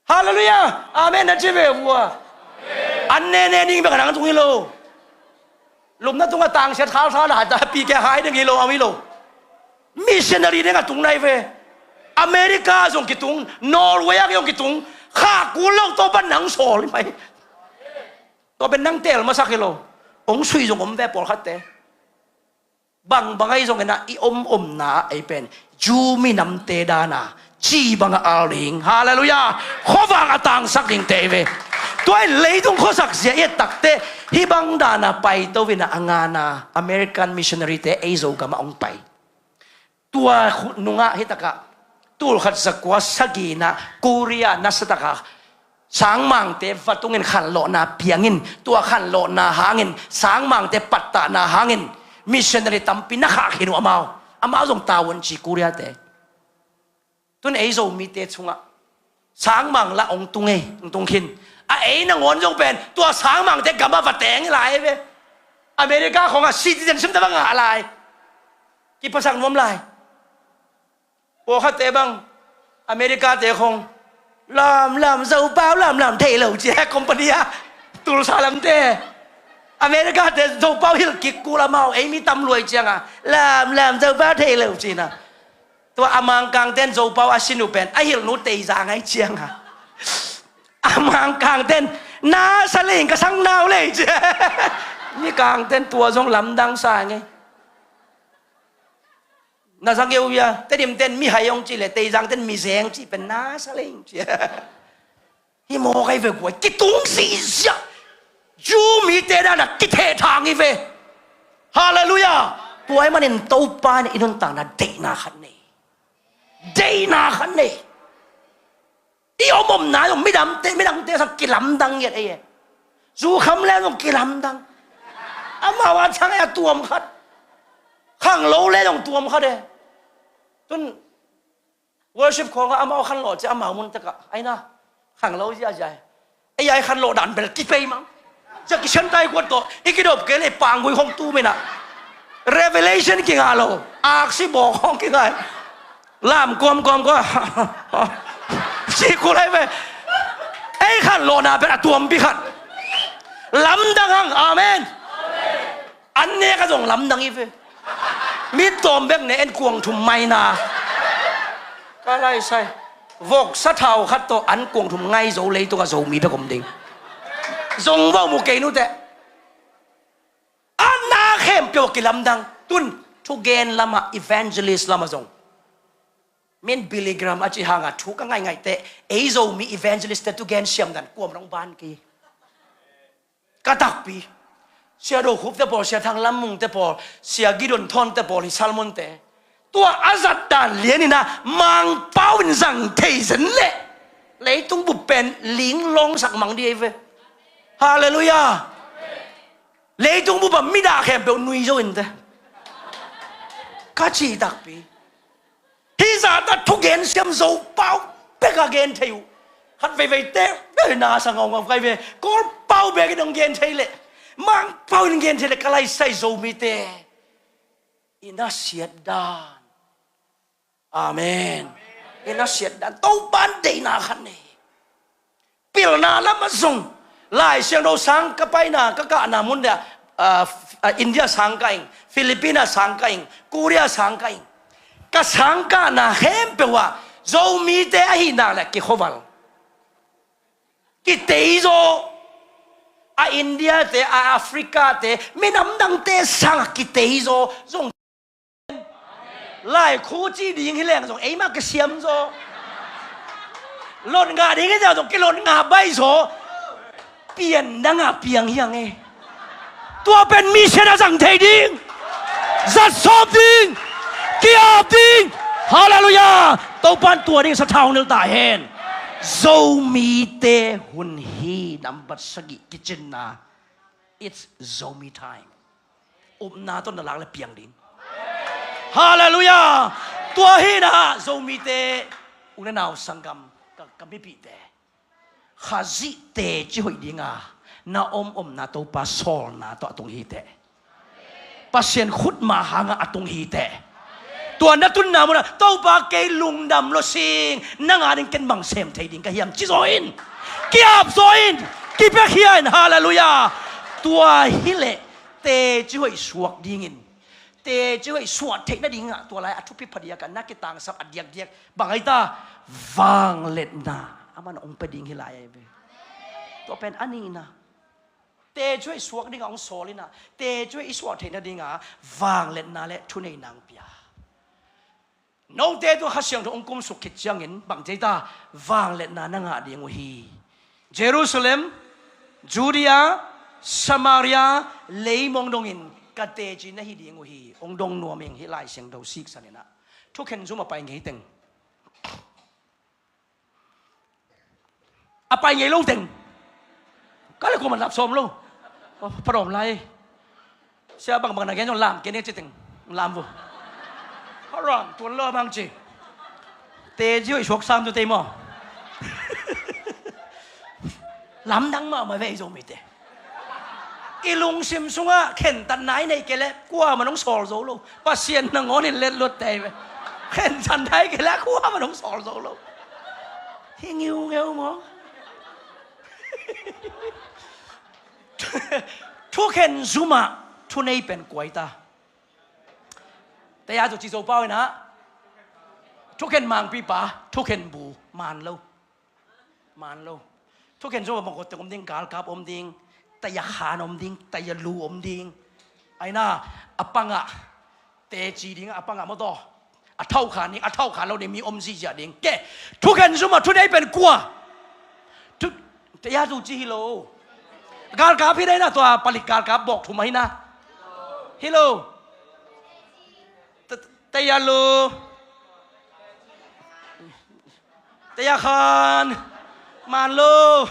Halleluiah. Amen na ci ve vua. An nene ding bek a nang tung hi lo. Lupna tungah tangsiat khalkhal a hata pike hai ding hi lo, a hi lo. Missionary ding a tung nai ve. America zong kitung, Norway a zong kitung. Kha kul lo, tua pan nang sawl hi mai. Tua pen nang tel masak hi lo. Ong sui zong om ve pawlkhatte. Bangbang ahi zongin ah i om omna ei pen Jew minamte dana ci banga al ding. Halleluiah. Khuavak a tangsak dingte hi ve. Tua in leitung khuasak zia i et takte hih bang dana paito inah a ngana American missionary te ei Zogam ah ong pai. Tua nungah hitakah tul khat zakua sagihna Korea nasatakah sangmangte va tungin khanlawhna piangin, tua khanlawhna hangin sangmangte pattahna hangin missionary tampi na khah khin uh amau. Amau zong tavuanci Korea te. Tun ei Zomite chungah sangmang lah ong tung ei, ong tung khin. A ei nangawn zong pen tua sangmangte gamah va teng lai ve. America khongah citizenship na va ngah lai. Kiphasak nuam lai. Pawlkhatte bang America te khong lamlam Zopau lamlam thei lo cia company ah Tulsa lamte America te Zopau hilh kik kul amau ei mi tam luai cianga lamlam Zopau thei lo cina. Tua a Mangkang ten Zopau a sin uh pen a hilh nu teizang ahi cianga a Mangkang ten na sa leng ka sang nau lei cia. Mikang ten tua zong lamdang sa ngei. Na zang eu ia Tedim ten mihai hong ci le Teizang ten mizeng ci pen na sa leng cia. Hi mawk ahi ve guai kitung zihziah. Jew mite dana kithehthang hi ve. Halleluiah. Tua ahih manin Topa in i nuntakna deihna khat nei. Deihna khat nei. I om omna zong midangte midangte sang kilamdang ngiat ei e. Zukham le zong kilamdang. Amau a chang e a tuam khat. Khanglo le zong tuam khat e. Tun Worship khawngah amau khanlawh ciah amau mun takah aina khanglo ziazia hi. Ei ai khanlawh dan bel kipei mang. Ciah kisiantai kuat tawh i kidop kei le panggui khong tu menah revelation kingah lo. Aksi bawk khong kingah. Lam kuamkuam kua. Ci kul ai ve. Ei khanlawhna bel a tuampi khat. Lamdang hang. Amen. An nek a zong lamdang i ve. Mit tawm bek ne en kuang thum maina. Ka lai sai. Vok sa thau khat tawh an kuang thum ngai zo leitung a Zomi bek om ding. Zong vo mu kei nute. An na khempeuh a kilamdang. Tun thugen lama evangelist lama zong. Min Billy Graham a ci hanga thu ka ngaingaih teh ei Zomi evangelist te thugen siamdan kuam rong ban kei. Ka takpi. Sia Do Khup te pawl, Sia Thang Lam Mung te pawl, Sia Gideon Thawn te pawl hi Salmon te. Tua a zat dan lian ina Mangpau in zang thei zen leh leitung bup pen ling lawngsak mang di ei ve. Halleluiah. Leitung bup a midah khempeuh nui zo in te. Ka ci takpi. Hih zahta thugen siam Zopau bek a gen thei uh. Khat veiveite na sa ngaungau kai ve. Kawlpau bek in hong gen thei leh Mangpau in gen thei leh ka laisai Zomite i nasiat dan. Amen. I nasiat dan Topan deihna khat nei. Pilna lamah zong Lai Siangtho sang ka paina ka kahna mun dia, ah, ah, India sang ka ing, Filipina sang ka ing, Korea sang ka ing. Ka sang kahna khempeuh ah Zomite ahihna le kikhuaval, kiteizaw. A India te, a Africa te, minam dangte sangah kiteizaw zong. Laikhu ci ding hi leng zong eimah kisiam zaw. Lotngah ding hi leng zong kilotngah baih zaw. Pian dangah piang hiang e. Tua pen mission a zang thei ding, zat sawp ding, ki-ap ding. Halleluiah. Topan tua ding sathau nilh ta hen. Zomite hun hi nambat sagih kicinna. It's Zomi time. Upna tawh na lak le piang ding. Halleluiah. Tua hi na Zomite, u le nau sanggam, ka, ka mipihte, Khazih teci hoih dinga na om omna Topa sawlna tawh a tung hi teh. Pasian khutma hangah a tung hi teh. Tua na tunna munah Topa kei lungdam lo sing, nang a ding ken bang sem thei ding ka hiam ci zaw in, ki-ap zaw in, kipiakhia in. Halleluiah. Tua hileh teci hoih suak dingin, teci hoih suah theih nadingah tua lai a thupi phadiakah na kitangsap a diakdiak bang aita? Vangliatna a man hong pia ding hi lai ahi ve. Tua pen a nihna. Teci hoih suak dingah hong sawl inah teci hoih i suah theih nadinga vangliatna le thunei nang pia. Note tua Kha Siangtho hong kumsuk khit ciangin bang ci aita? Vangliatna na ngah ding uh hi. Jerusalem, Judea, Samaria leimong dongin ka teci na hi ding uh hi. Hong dong nuam ing hi Lai Siangtho siksan inah. Thukhen zum a pai ngei teng. A pai ngei lo teng. Ka le kuaman lap sawm lo. Pha dawm lai. Sia bangbang na gen zong lam kei ne ci teng. Lam vo. Pha ram tuan lo bang ci. Teci hoih suak sam tu tei maw? Lamdang mahmah ve i Zomite. I lungsim sungah khentatna i neih kei leh kuaman hong sawl zo lo. Pasian nangawn in letlut tei ve. Khentatna i neih kei leh kuaman hong sawl zo lo. Hi ngiungeu maw? Thukhen zumah thunei pen kua aita? Taya tu ci Zopau inah. Thukhen mangpipa, thukhen bu, man lo. Man lo. Thukhen zumah bangkawt teng om ding, galkap om ding, taya khan om ding, taya lu om ding. Aina, a pangah teci ding, a pangah mawtaw a thau khan ding, a thau khan lo ding mi om zihziah ding. Ke, thukhen zumah thunei pen kua? Thu, taya tu ci hi lo. Galkap hi dai na, tua palik galkap bawk thum ahi na. Hi lo. Taya lu. Taya khan. Man lo.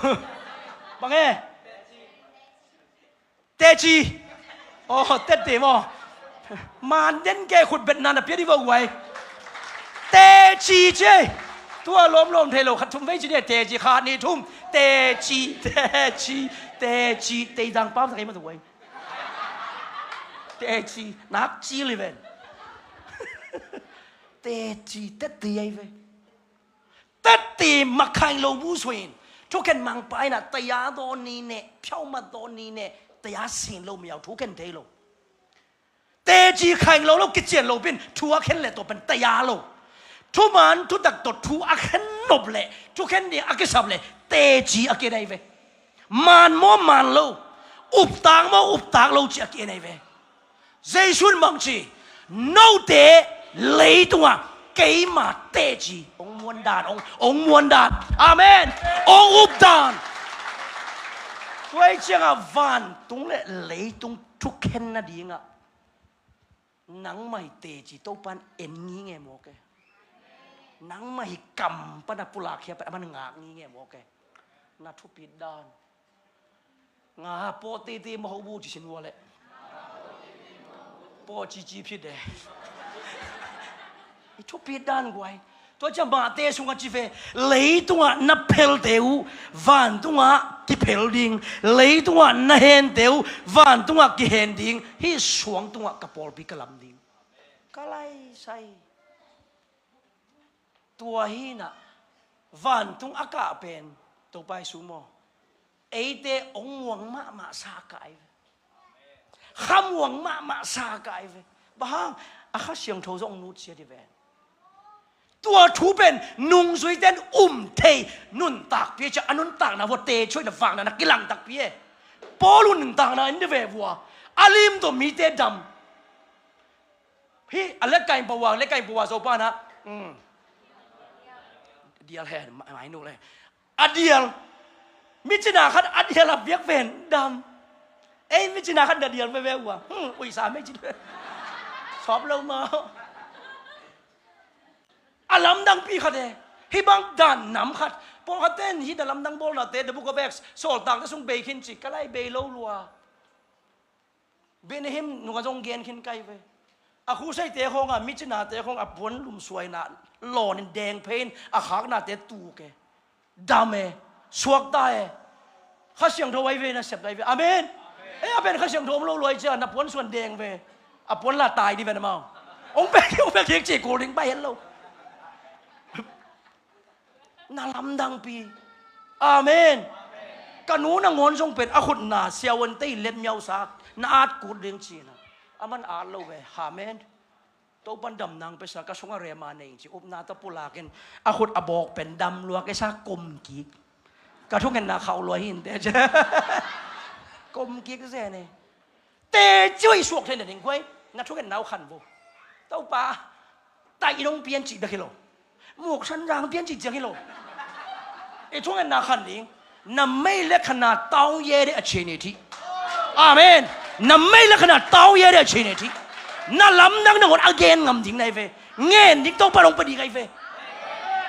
Bang e? Teci. Aw, tette maw? Man den ke khutbetna na pia di vo guai. Teci ci ei. Tua lawmlawm thei lo, khat thum vei ci ni, teci, khat nih thum. Teci, teci, teci, teizang pau sa kei mah tua ei. Teci, nak ci li ven. Teci, teci ei ve. Teci mah khaing lo bu sui in. Thukhen mangpa in ah taya dawn ni neh, phiaumat dawn ni neh, taya sin lo miau thukhen thei lo. Teci khaing lo lo kician lo pen thu a khen le tua pen taya lo. Thuman thutak tawh thu a khen nop le thukhen ding a kisap le teci a ki-en ahi ve. Maan maw maan lo, uptak maw uptak lo ci a ki-en ahi ve. Jesu in bang ci, note leitungah keima teci, hong muan dan, hong, hong muan dan. Amen. Hong up dan. Tua hi ciangah vantung le leitung thukhen nadingah nangmah hi teci Topan en ngingei mawk e. Nangmah hi kam pana pulakkhia pen aman ngak ngingei mawk e. Na thupit dan. Nga pawh titi maho bu ci sin ua leh. Pawh cici phit e. I thupit dan guai. Tua ciang mahte sungah ci ve, leitungah na phelte uh vantungah kiphel ding, leitungah na hente uh vantungah kihen ding, hih suang tungah ka pawlpi ka lam ding. Ka laisai. Tua hinah vantung a kah pen Topa Jesu maw, eite hong muang mahmah sa a kah ahi ve. Khamuang mahmah sa a kah ahi ve. Bang hang? A Kha Siangtho zong hong nutsiat hi ve. Tua thu pen nungzuite in um thei nuntakpi a ciah a nuntakna vua teci in a vakna na kilang takpi e. Paul uh nuntakna in di ve vua a lim tawh mite dam. Hih a leka in pawang, leka in pawang Zopa na. Dial hen mai nu le. A dial. Micina khat a dial a biak ven dam. Ei micina khat na dial veve ua. Ui sa mei cin. Sawp lo ma. A lamdangpi khat e. Hih bang dan nam khat. Pawlkhat ten hih na lamdang bawlnate, the Book of Acts, Sawltakte sung bei khin ci, ka lai bei lo lua. Benny Hinn nungah zong gen khin kai ve. A khuseite khawngah micinate khawng a puan lumsuaina lawnin deng phei in a khaknate tuk e. Dam e. Suakta e. Kha Siangtho ahi ve, na sepna ahi ve. Amen. Ei a pen Kha Siangtho om lo luai cia na puan suan deng ve. A puan la tai di ve na mau. Ong pek ong pek hiek ci kul ding pai hen lo. Na lamdangpi. Amen. Ka nu nangawn zong pen a khutna siavuante in let miausa na at kut ding cina. Aman at lo ve. Amen. Topan damnang pesa ka sunga rema nei ci upna tawh pulakin a khut a bawk pen dam lua kesa kom kik. Ka thungetna khauh lua hinte ci. Kom kik zene. Teci oi suak thei na ding guai. Na thungetna uh khan vo. Topa. Taih i dong pian cih bek hi lo. Muk sanzang pian cih ciang hi lo. I thungetna khan ding. Na mei le khana tau ye de a chene thi. Amen. Na mei le khana tau ye de a chene thi. Na lamdang nangawn a gen ngam ding na hi ve. Ngen ding Topa dong pa ding ahi ve.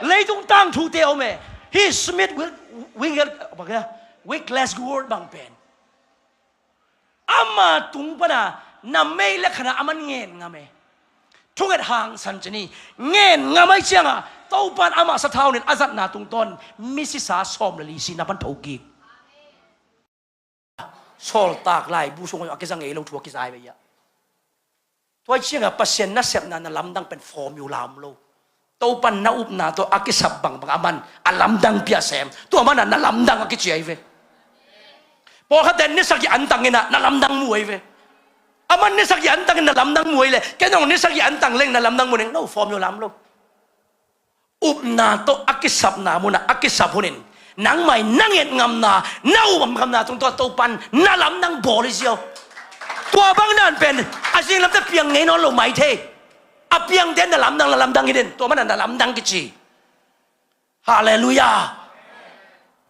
Leitung tangthute om e. Hi Smith Wig-, Wiggle-, Wigglesworth bang pen. Ama tung pana na mei le khana aman ngen ngam e. Thunget hangsan cini ngen ngam ai cianga Topan ama sathau nin a zatna tungtawn misisa sawm le li sina pan thokik. Sawltak laibu sung a kiza ngei lo thu a kizai ve ia. Tua ciangah Pasian nasepna na lamdang pen formula om lo. Topan na upna tawh a kisap bangbang aman a lamdang piah sem. Tua mana na lamdang a kici ahi ve. Pawlkhatte nisak i antang inah na lamdang mu ahi ve. Aman nisak i antang in na lamdang mu ahi le ken hong nisak i antang leng na lamdang mu ning no formula om lo. Upna tawh a kisapna munah a kisap hunin nangmai na nget ngamna na up ngamna tungtawn Topan na lamdang bawl hi ziau. Tua bang nan pen a zinglamte piang ngei nawn lo mai thei. A piangte na lamdang na lamdang hi den tua mana na lamdang kici. Halleluia.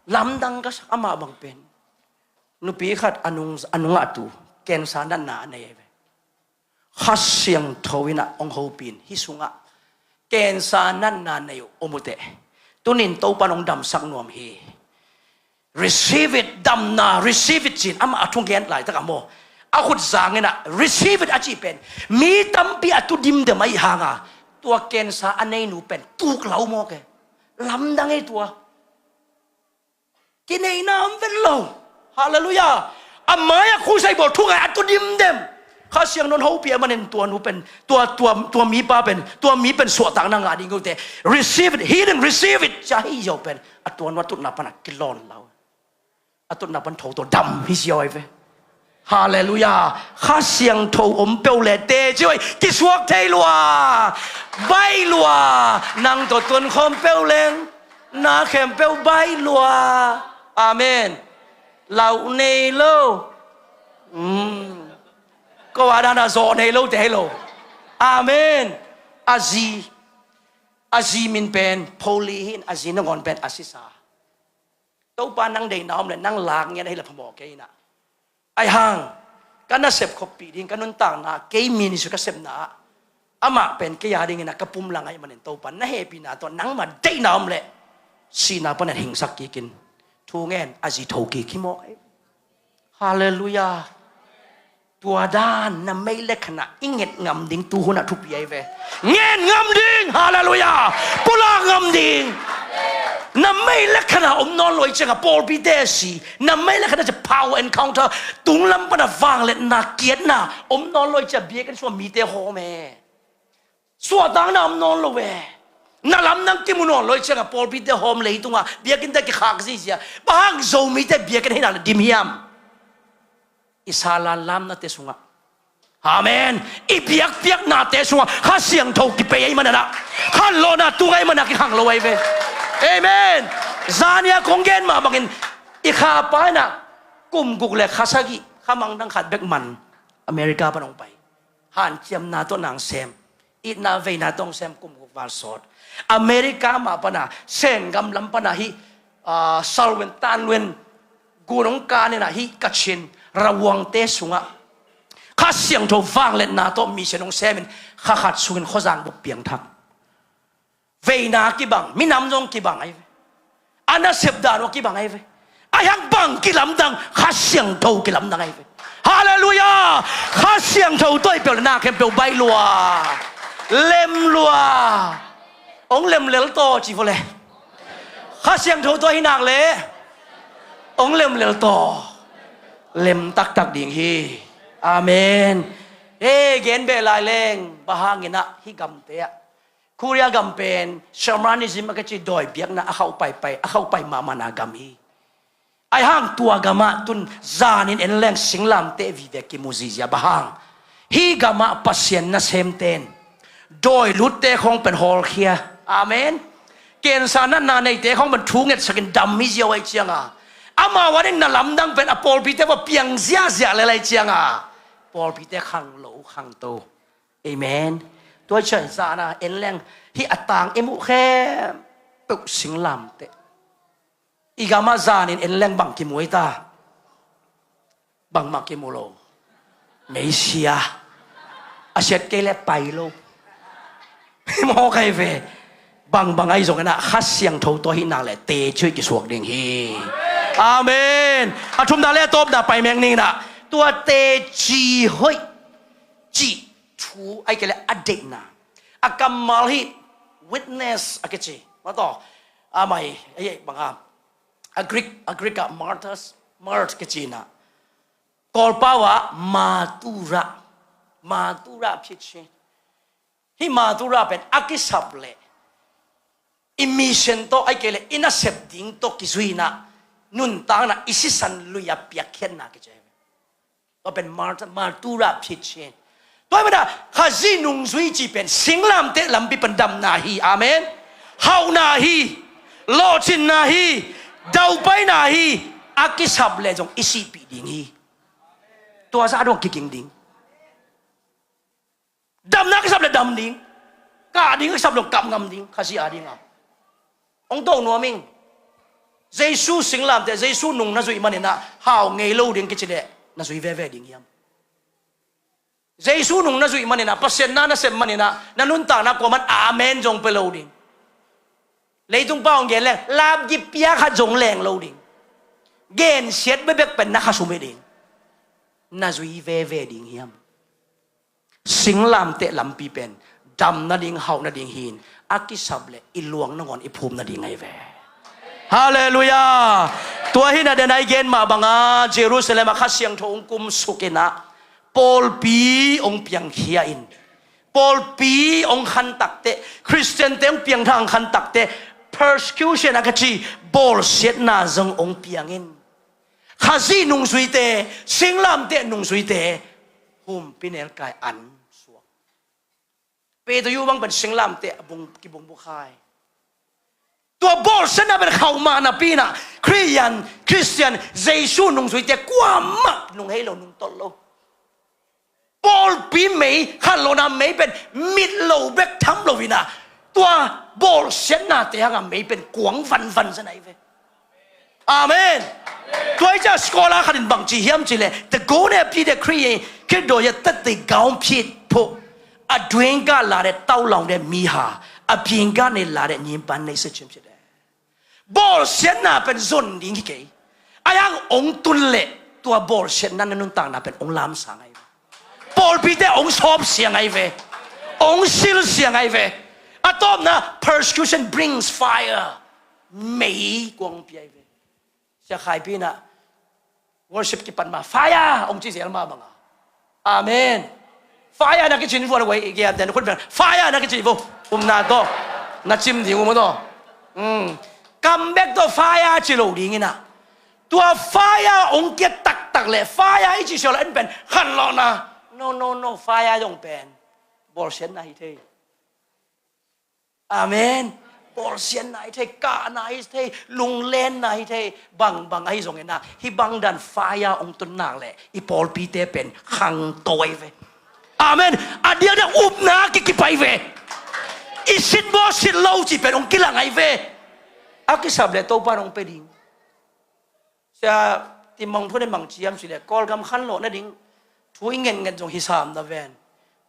Lamdang ka sak amah bang pen nupi khat a nung a tu kensa natna a nei ve. Kha Siangtho inah hong hopin hih sungah kensa natna nei uh om uh teh tunin Topan hong damsak nuam hi. Receive it, damna receive it cin amah a thungen laitak a maw a khut zang inah receive it a cih pen mi tampi a tu dimdem ahi hanga Tua kensa a neinu pen tuk lau mawk e. Lamdang ei tua. Kineihna om vet lo. Halleluiah. A mai-ah khusai bawl thu ngai a tua dimdem. Kha Siangtho in hopih ahih manin tua nu pen, tua, tua, tua mipa pen, tua mi pen suahtakna ngah ding uh teh. Receive it, healing, receive it. Cia hi zo pen a tua nu a tutna pan a kilawn lo. A tutna pan tho tawh dam hi ziau ahi ve. Halleluiah. Kha Siangtho om peuh le teci hoih kisuak thei lua. Baih lua. Nang tawh tuankhawm peuh leng na khempeuh baih lua. Amen. Lauh nei lo. Mm. Ko a dana zawh nei lo te hi lo. Amen. A zi, a zi min pen Poli hi in, a zi nangawn pen a sisa. Topa nang deihna om le nang lak ngiat ahi le phamawh kei inah. Ahi hang ka nasep khoppih ding ka nuntakna, kei ministry ka sepna ah amah pen kei a dingin ah ka pumlang ahih manin Topa na hehpihna tawh nangma deihna om le sihna panin hingsak kikin thu ngen a zi tho kik hi mawk ahi. Halleluiah. Tua dan na mei le khanah i nget ngam ding tu hunah thupi ahi ve. Nget ngam ding. Halleluiah. Pulak ngam ding. Na mei le khanah om nawn lo ahih ciangah pawlpite si. Na mei le khanah cia power encounter, tunglam pana vangliatna, kiatna om nawn lo ahih ciah biakinn sungah mite hawm e. Suahtakna om nawn lo e. Na lamdang kimu nawn lo ahih ciangah pawlpite hawm, leitungah biakinnte kikhak zihziah. Bang hang Zomite biakinn hei nak le dim hiam? I salan lamnate sungah. Amen. I biakpiaknate sungah Kha Siangtho kipei ahih manin ah, khanlawhna tung ahih manin ah kikhang lo ahi ve. Amen. Zani a kong gen mah bangin i khapa inah kum guk le kha sagih, kha mangthang khat bek man America pan hong pai. Hanciamna tawh nang sem, itna veina tawh sem, kum guk val sawt. America mah pana, Sengam lam pana hih, ah, Salween Tanween gun hong kan inah hih Kachin Rawangte sungah Kha Siangtho vangliatna tawh mission hong semin kha khat sungin khuazang bup piangthak. Veina kibang, minam zong kibang ahi ve. A nasep dan uh a kibang ahi ve. Ahi hang bang kilamdang, Kha Siangtho kilamdang ahi ve. Halleluiah. Kha Siangtho tawh i peuh le na khempeuh baih lua, lem lua. Hong lem lel taw ci vua le. Kha Siangtho tawh hi nak le hong lem lel taw. Lem taktak ding hi. Amen. Hei, gen beh lai leng, bang hangin ah hih gamte ah Korea gam pen Shamanism a kici dawi biakna a khauh paipai, a khauh pai mahmahna gam hi. Ahi hang tua gamah tun zanin en leng singlamteh vive kimu zihziah, bang hang hih gamah Pasian nasemte in dawi lutte khawng pen hawlkhia. Amen. Cancer natna neite khawng pen thu ngetsakin dam hi ziau ahih cianga, amau a ding na lamdang pen a pawlpite va piang ziahziah lel ahih cianga pawlpite khang lo khangto. Amen. Tua ciang zana en leng hih a tang i muh khempeuh singlamteh. I gamah zanin en leng bang kimu ei ta? Bangmah kimu lo. Meisia. A siat kei le pai lo. Mawk ahi ve. Bangbang ahi zongin ah Kha Siangtho tawh hi nak le teci hoih kisuak ding hi. Amen. A thumna le a tawpna pai meng ning inah, tua teci hoih cih thu ahih kei le a deihna, a kammal hi witness a kici. Mataw, a mai, ei, banga, a Greek, a Greek ah martyrs, mart kici inah, Kawlpau ah martyra, martyra phiat ci. Hih martyra pen a kisap leh i mission tawh ahih kei leh i nasep ding tawh kizui inah nuntakna, i sisan lui a piakkhiatna kici. Tua pen martyr, martyra phiat ci. Tua ahih manin ah Khazih nungzui cih pen singlamteh lampi pan damna hi. Amen. Hauhna hi. Lawhcinna hi. Daupaina hi. A kisap leh zong i sihpih ding hi. Tua zah a dong kiging ding. Damna kisap le dam ding. Kah ding kisap le kap ngam ding. Khazih a ding a hong to nuam ing. Jesu singlamteh, Jesu nung na zuih manin ah hau ngei lo ding kici leh na zui veve ding hiam? Jesu nung na zuih manin ah, Pasian na na sem manin ah, na nuntakna kuaman amen zong pia lo ding. Leitung pa hong gen leng lapgik pia khat zong leng lo ding. Gensiat bekbek pen na khasum hi ding. Na zui veve ding hiam? Singlamteh lampi pen dam nading, hauh nading hi-in, a kisap leh i luang nangawn i phum nading ahi ve. Halleluiah. Tua hi-in a, den a i gen mah bangin Jerusalem ah Kha Siangtho hong kumsuk in a, pawlpi hong piangkhia in, pawlpi hong khantak teh, Khristiante hong piangthak, hong khantak teh, persecution a kici bawlsiatna zong hong piang in, Khazih nungzuite, singlamteh nungzuite, humpinelkai an suak. Peter bang pen singlamteh a bung, kibungbukhai. Tua bawlsiatna pen khauh mah napi-in a, Khristian, Khristian, Jesu nungzuite kuamah nung hei lo, nungtolh lo. Pawlpi mei, khanlawhna mei pen mit lo bek tham lo-in a, tua bawlsiatnate hangah mei pen kuang vanvan zen ahi ve. Amen. Tua hi ciang scholar khat in bang ci hiam cih leh, แต่ก่อนเนี่ย ပြည်သူတွေ ခရစ်တော်ရဲ့ သက်သေကောင်းဖြစ်ဖို့ အတွင်းကလာတဲ့ တောက်လောင်တဲ့မီးဟာ အပြင်ကနေလာတဲ့ ညစ်ညမ်းနှိပ်စက်ခြင်း ဖြစ်တယ်။ Bawlsiatna pen zon ding hi kei. Ahi hang hong tun leh tua bawlsiatna na nuntakna pen hong lamsang ahi ve. Pawlpite hong sawpsiang ahi ve. Hong silsiang ahi ve. A tawpna, persecution brings fire. Mei kuang pia ahi ve. Sia Khai Pi in a, worship kipan ma, "Fire!" hong ci zel mah bangin. Amen. Fire na kicin vua lo, wei, i gen den khut pen, "Fire!" na kicin vua. Um na to. Na cim ding um to. Hmm. Come back to fire ci lo ding in a. Tua fire hong kia taktak leh, fire i ci siau leh en pen khanlawhna. No, no, no, fire zong pen bawlsiatna hi thei. Amen. Bawlsiatna hi thei, kahna hi thei, lunglenna hi thei, bangbang ahi zongin a, hih bang dan fire hong tun nak leh i pawlpite pen khangto ahi ve. Amen. A diakdiak upna kikip ahi ve. I sit maw sit lo cih pen hong kilang ahi ve. A kisap leh Topa in hong pia ding. Sia Tim Maung Thun in bang ci hiam cih leh, Kawlgam khanlawh nading thu i ngetnget zong hi sam na ven.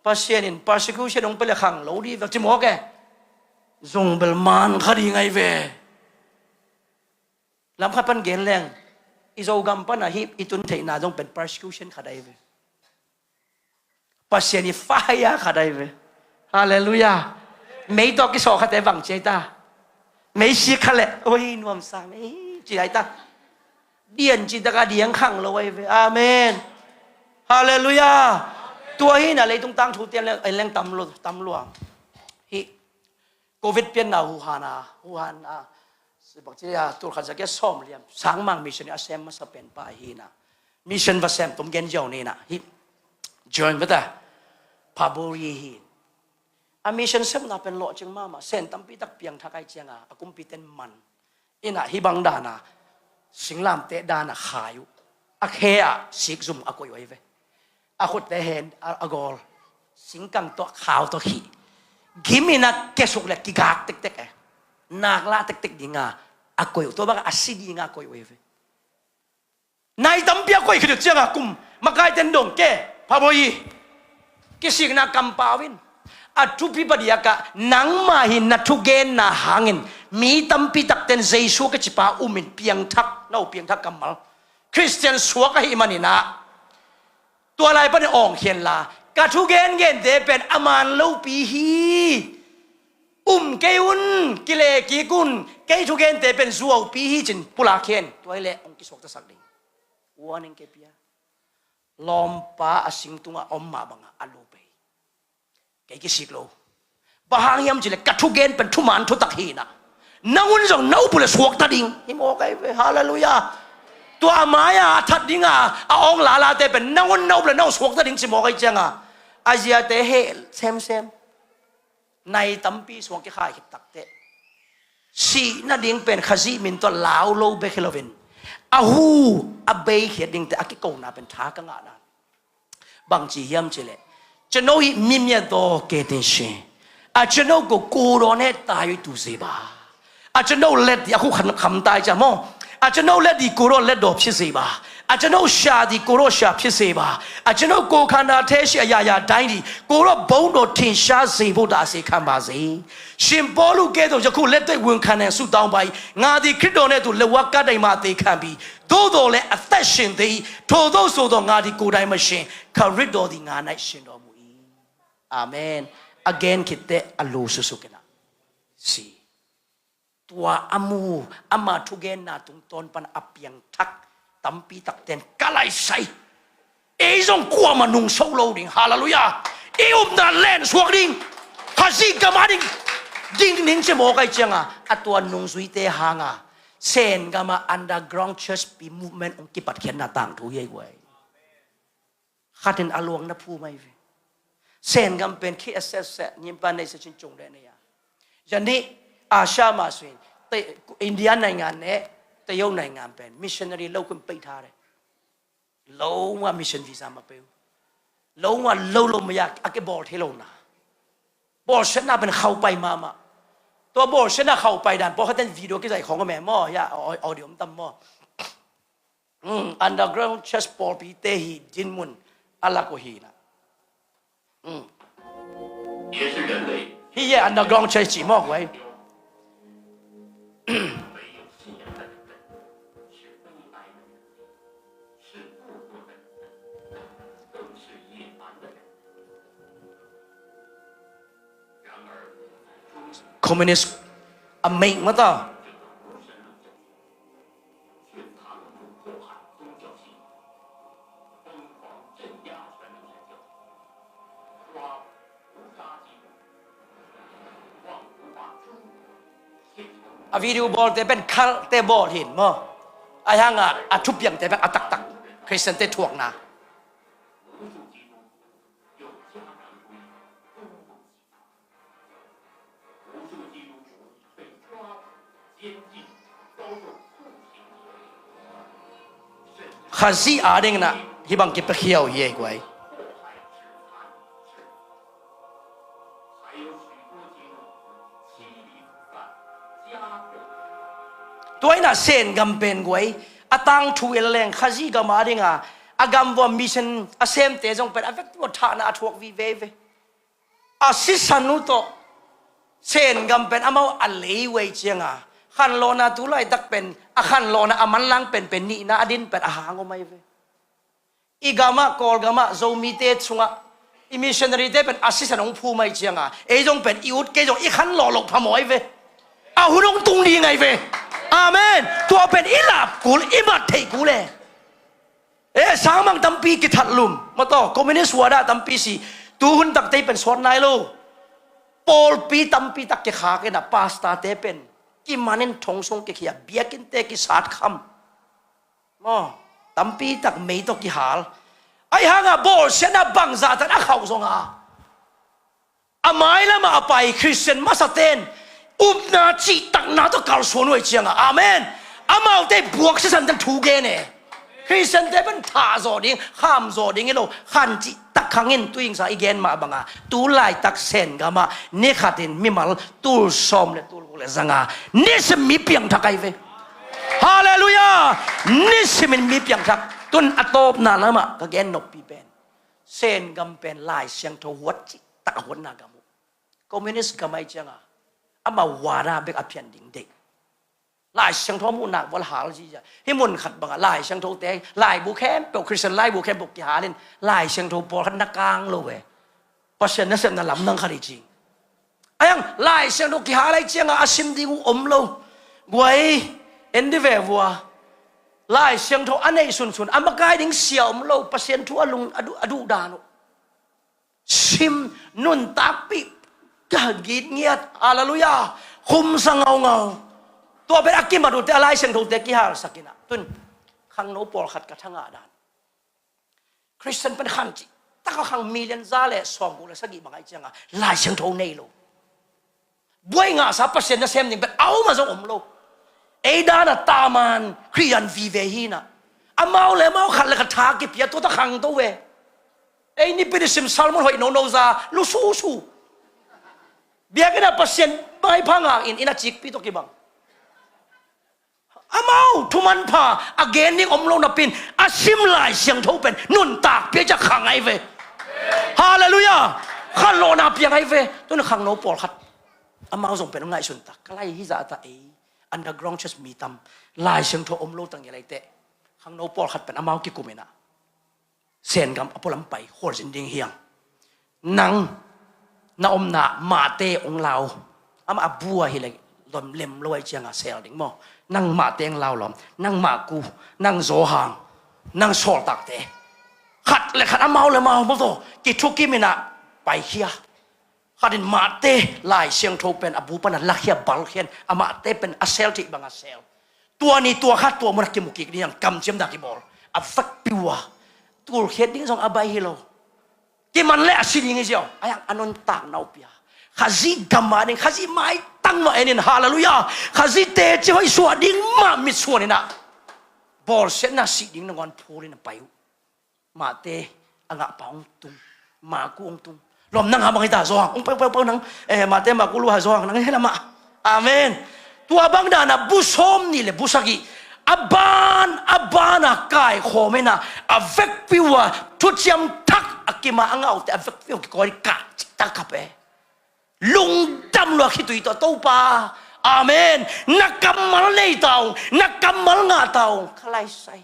Pasian in persecution hong pia leh khang lo dih vek ci mawk e. Zong bel man kha ding ahi ve. Lam khat pan gen leng, i Zogam pan a hih i tun theihna zong pen persecution khat ahi ve. Pasian i fire khat ahi ve. Halleluiah. Mei tawh kisawh khate bang ci ahi ta? Mei sik kha leh, "Oi, nuamsa mei," ci ahi ta. Dian ci tak a diang khang lo ahi ve. Amen. Halleluiah. Tua hi-in a, leitung tangthu te en leng, en leng tam lo, tam lua. Hih Covid pianna Wuhan a, Wuhan a, si bak ci a, tul khat za giat sawm liam, sangmang mission a sem masa pen pa hi-in a. Mission va sem tom gen ziau ni in a, hih John va ta, Phaburi hi. A mission semna pen lawhcing mahmah, sen tampi tak piangthak ahi ciang a, a kumpite in man. In a hih bang dan a, singlamteh dan a khai uh. A khe ah sikzum a koih uh ahi ve. A khutte hen a, a gawl. Singkang tawh khau tawh khih. Gim in a kesuk leh kigak tektek e. Nak lah tektek ding a, a koih uh. Tua bang a si ding a koih uh ahi ve. Nai tampi a koih khit uh ciang a kum makaite in dong ke, Phaburi. Kisikna kampau in. A thupi padiak ah, nangmah hi na thugenna hangin mi tampi takte in Jesu kici pa um in piangthak, na uh piangthak kammal. Khristian suak ahih manin a, tua lai panin awngkhia inla, ka thugengente pen a man lopi hi. Um kei un, kile kik un, kei thugente pen zuaupi hi ci-in pulak khia in, tua hi leh hong kisuaktasak ding. Warning kei pia. Lawmpa a sing tungah om mah bangin a lup hi. Kei kisik lo. Bang hang hiam cih leh ka thugen pen thuman thutak hi in a, nang un zong na up uh leh suakta ding. Hi mawk ahi ve. Halleluiah. Tua a mai-a a that ding a, a awng lalate pen nang un na up leh na uh suakta ding ci mawk ahi ciang a, a ziate heh semsem. Nai tampi suang kikhai khit takteh, sih nading pen Khazih min tawh lau lo bek hi loin, a hu a beikhiat dingte a kikona pen tha ka ngahna. Bang ci hiam cih leh, ကျွန်ုပ်၏မြင့်မြတ်သော ကယ်တင်ရှင်၊ အကျွန်ုပ်ကို ကိုယ်တော်နှင့် သာ၍ တူစေပါ။ အကျွန်ုပ်လက်သည် အခု ခ- ခမ်းတားကြမ။ အကျွန်ုပ်လက်သည် ကိုယ်တော်လက်တော်ဖြစ်စေပါ။ အကျွန်ုပ်လျှာသည် ကိုယ်တော်လျှာဖြစ်စေပါ။ အကျွန်ုပ်ကိုယ်ခန္ဓာထဲရှိ အရာရာတိုင်းသည် ကိုယ်တော်ဘုန်းတော်ထင်ရှားစေဖို့ သာအစေခံပါစေ။ ရှင်ပေါလုကဲ့သို့ ယခုလက်သင့်ဝန်ခံလျက် ဆုတောင်းပါ၏။ ငါသည် ခရစ်တော်နှင့်အတူ လက်ဝါးကပ်တိုင်မှ အသေခံပြီ။ သို့သော်လည်း အသက်ရှင်သေး၏။ ထိုသို့ဆိုသော် ငါသည် ကိုယ်တိုင်မရှင်၊ ခရစ်တော်သည် ငါ၌ရှင်တော်မူ၏။ အာမင်။ A gen khitte a lu susuk inah si. Tua a mu, ama thugenna tungtawn pan a piangthak tampi takten ka laisai. Ei zong kuamah nungso lo ding. Halleluiah. I upna lensuak ding. Khazih gam a ding. Ding ning ci mawk ai cianga a tua nungzuite hanga Sen gama underground church pi movement hong kipatkhiatna tangthu hi ei guai. Khatin a luang na phu mai ve. Sen gam pen khi a set set nyimpa nei sa chin chung de nei a. Zani Asia ma suin India naingan ne Tayo naingan pen missionary lo kun pei tha de. Lo nga mission visa ma peu. Lo nga lo lo maya a ke bol thei lo na. Bol set na pen khau pai mama. Tua bol set na khau pai dan po khaten video ki zai khong me mo ya audio tam mo. Underground church pawlpite hi dinmun a lak uh hi na. Hi ye underground church ci mawk uh ei. Communist a meih mata. A video bawlte pen khalte bawl hin maw? Ahi hanga a thupiangte pen a taktak Khristiante thuakna. Khazih a dingin ah hih bang kipiakhia uh hi ei guai. Tua in ah Sen gam pen guai a tangthu in leng Khazih gam a dinga a gam vua mission a semte zong pen a vek tua thahna a thuak vive ve. A sisan uh tawh Sen gam pen amau a lei uh ei cianga khanlawhna tu laitak pen a khanlawhna a manlang penpen nihna a din pen a hang om ai ve. I gamah Kawlgamah Zomite sungah i missionaryte pen a sisan hong phum ai cianga ei zong pen i ut kei zong i khanlawh loh phamawh ai ve. A hun hong tung ding ai ve. Amen. Tua pen i lap kul i mat theih kul e. E sangmang tampi kithat lum mataw communist huada tampi si. Tuhun tak tei pen suat nai lo. Pawlpi tampi tak kikhak ina pastorte pen kimanin thongsung kikhia biakinnte kisat kham. Maw tampi tak mei tawh kihal. Ahi hanga bawlsiatna bangzah tan a khauh zonga a mailamah a pai Khristian masaten upna cihtakna tawh kalsuan uh ei cianga amen. Amaute buak sisan tan thu gen e. Khristiante pen thah zaw ding kham zaw ding i lo khan cihtak khangin tuingsa i gen mah banga tu laitak Sen gamah nikhatin mimal tul sawm le tul guk le zanga nisim mi piangthak ai ve. Halleluiah. Nisimin mi piangthak. Tun a tawpna lamah ka gen noppi pen Sen gam pen Lai Siangtho huat cihtak a huatna gam uh. Communist gam ai cianga ama huada bek a phian ding deih. Lai Siangtho muhnak vual hal ziza hih mun khat banga Lai Siangthote laibu khempeuh Khristian laibu khempeuh kihalin Lai Siangtho pawlkhat na kang lo ve. Pasian nasepna lamdang khat hi cing. Ahiang Lai Siangtho kihal ai cianga a sim ding uh om lo. Guai en di ve vua. Lai Siangtho a neih sunsun a makai ding sia om lo Pasian thu a lung a duh dan uh. Sim nuntakpih ka gitngiat halleluiah. Khumsa ngaungau. Tua pen a kimat uhte a Lai Siangthote kihalsak inah tun khangno pawlkhat ka thangah dan Khristian pen khan cih taka khang million za le sawmguk le sagih bang ai cianga Lai Siangtho nei lo. Buai ngahsa Pasian nasem ding pen a om a zong om lo. Ei dana taman Khristian vive hinah amau le amau khat le khat tha kipia tuata khangto ve. Ei nipi nisim salmon hoih nono za lususu. Biakina Pasian maipha ngakin ina cikpi tawh kibang. Amau thuman pha a gen ding om lo napin a sim Lai Siangtho pen nuntak pia cia khang ai ve. Halleluiah. Khanlawhna piang ai ve. Tun khangno pawlkhat amau zong pen ngaihsun tak ka lai hi zahta ei underground church mi tam Lai Siangtho om lo tang ngial aiteh khangno pawlkhat pen amau kikum inah Sen gam a pualam pai khualzin ding hiang. Nang Na omna Mate hong lau. Amah a bu ahi leh lom lem lo ahih ciangin a sel ding maw. Nang Mate hong lau lawm. Nang Maku, nang Johan, nang sawltakte. Khat le khat amau le amau maw taw kithukim in ah paikhia. Khat in Mate Lai Siangtho pen a bu pan a lakhia balkhia in, a Mate pen a sel theih bang a sel. Tua ni tua kha tua mun a kimu kik ding a kamciamna kibawl. A vekpi uh a tulkhiat ding zong a baih hi lo. Kiman leh a si ding hi ziau. A hiang a nuntakna uh pia. Khazih gam a ding, Khazih maitang mah en in, halleluiah. Khazih teci hoih suah ding mah mitsuan in ah, bawlsiatna sih ding nangawn phul in a pai uh. Mate a ngahpa hong tung. Maku hong tung. Lawm, nang a bang hi ta, Johan? Hong pau, pau, pau nang. Eh, Mate, Maku lu a, Johan nang hi lamah. Amen. Tua bang dan a bu sawm nih le bu sagih a ban a ban a kaikhawm in ah, a vekpi uh a thuciam thak a kim a a ngahte a vekpi uh a kikawi kah ciktak kha pe. Lungdam lua khitui tawh, Topa. Amen. Na kammal nei ta ung, na kammal ngah ta ung. Kha lai sai.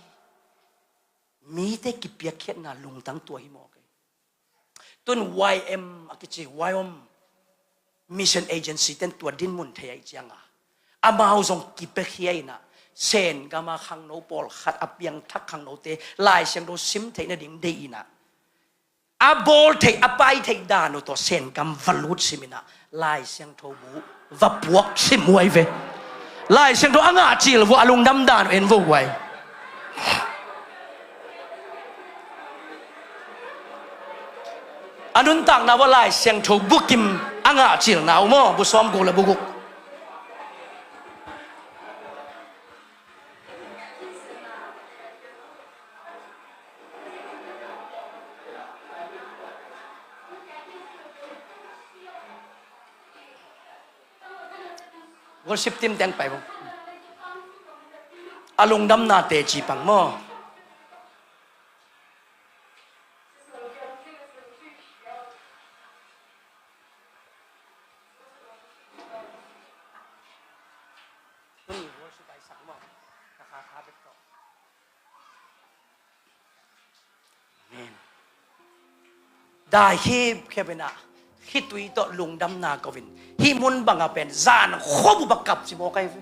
Mite kipiakkhiatna lungtang tua hi mawk hi. Tun Y M a kici, Y M Mission Agency ten tua dinmun thei ahih ciangin, amau zong kipiakhia in ah, Sen gam a khangno pawlkhat a piangthak khangnote Lai Siangtho sim theih nading deih in ah, a bawl theih, a pai theih dan uh tawh Sen gam va lut sim in ah, Lai Siangtho bu va puak sim huai ve. Lai Siangtho a ngah cil vua a lungdam dan uh en vo huai. A nuntakna vua Lai Siangtho bukim a ngah cilna uh maw, bu sawm guk le bu guk. Worship team teng pai bo. A lungdamna teci pang maw. Amen. Dai khipkhep in ah, khitui tawh lungdamna ko in, hih mun bang a pen zan khuabu bakap ci mawk ahi ve.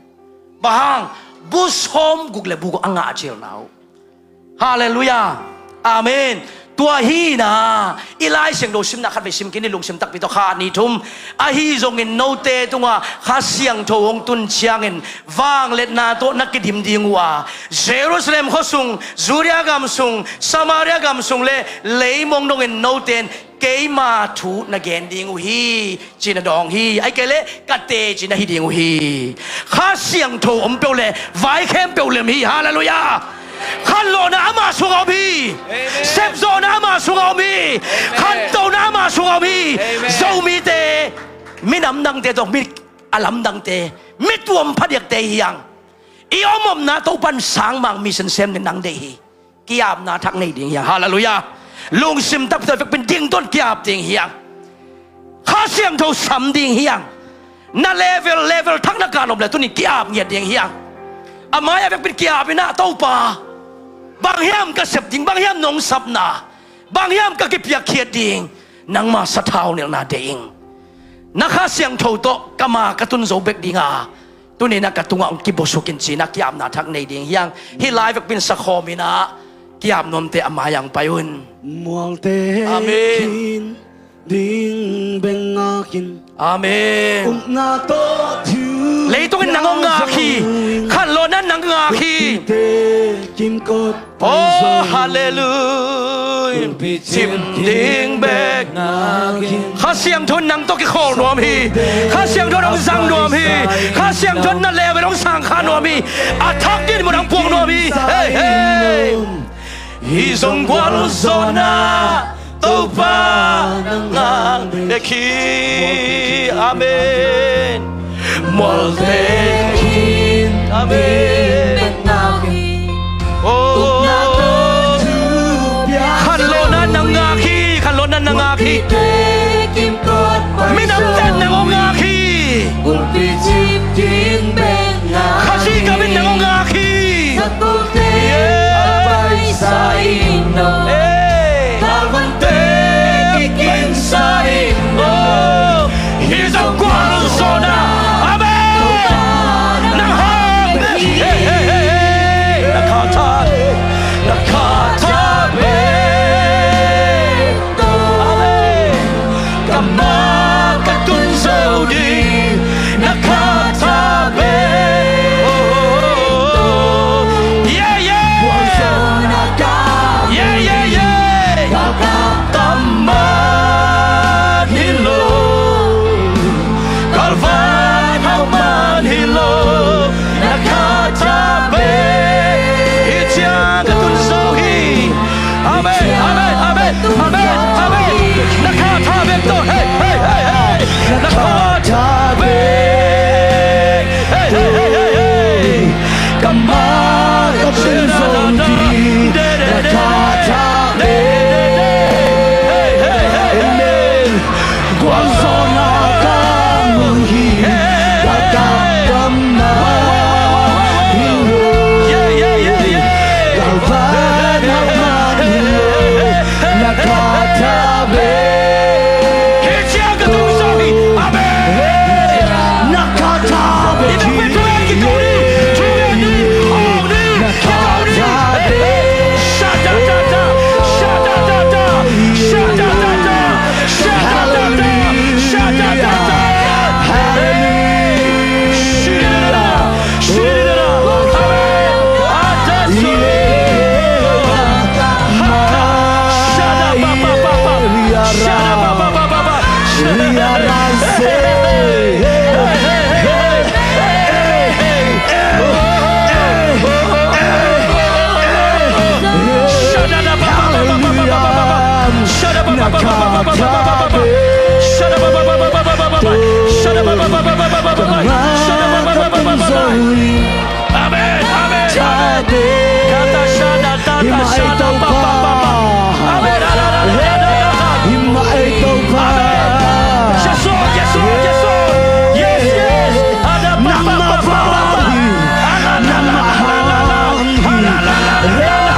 Bang hang, bu sawm guk le bu guk a ngah cilna uh. Halleluiah. Amen. Tua hi in ah, i Lai Siangtho simna khatvei sim kik ni, lungsim takpi tawh, kha, nih, thum. Ahi zongin note tungah Kha Siangtho hong tun ciangin vangliatna tawh na kidim ding uh a, Jerusalem khuasung, Judea gam sung, Samaria gam sung le leimong dongin note in keima thu na gen ding uh hi, ci-in a dawng hi. Ahih kei leh ka teci na hi ding uh hi. Kha Siangtho om peuh leh vai khempeuh lem hi. Halleluiah. Khanlawhna ama sungah om hi. Amen. Sepzawhna ama sungah om hi. Amen. Khantohna ama sungah om hi. Amen. Zomite, minam dangte tawh mi a lamdangte, mi tuam phadiakte hi hang. I om omna Topa'n sangmang mission sem dingin nang deih hi. Ki-apna thak nei ding hi hang. Halleluiah. Lungsim takpi tawh vekpi in dington ki-ap ding hi hang. Kha Siangtho sam ding hi hang. Na level, level thak na ka nop leh tuni ki-ap ngiat ding hi hang. A mai-ah vekpi in ki-ap in ah, Topa, bang hiam ka sep ding, bang hiam nong sapna, bang hiam ka kipiakkhiat ding, nangma sathau nilhna deih ing. Na Kha Siangtho tawh ka ma ka tun zo bek ding a, tuni-in ah ka tungah hong kibosuk in ci-in ah ki-apna thak nei ding hi hang. Hih lai vekpi in sakhawm in ah ki-ap nuamte a mai-ah hong pai un. Mualte, amen, khin ding bek ngak in. Amen. Upna tawh thu, leitung in nang hong ngak hi. Khanlawhna in nang ngak hi. Te kimkot. Oh, halleluiah. Cim ding bek. Kha Siangtho in nang tawh kikhawl nuam hi. Kha Siangtho in hong zang nuam hi. Kha Siangtho in na level hong sang kha nuam hi. A thak ding mun hong puak nuam hi. Hei, hei. Hih zong gualzawhna Topa nang ngak bek hi. Amen. Mualte, khin, amen, ding bek ngak hi. Oh. Khanlawhna in nang ngak hi. Khanlawhna in nang ngak hi. Minamte in nang hong ngak hi. Khazih gam in nang hong ngak hi. Yeah. Hey. Amen. Amen. Hallelujah. Hallelujah. Amen, amen, amen. Kata shada, tata shada, pa, pa, pa, pa. Amen. Amen. Yes, Lord, yes, Lord, yes, Lord. Yes, yes. Ada, pa, pa, pa, pa, pa, pa. Ala, la, la, la, la, la, la. Ala, la, la, la, la, la.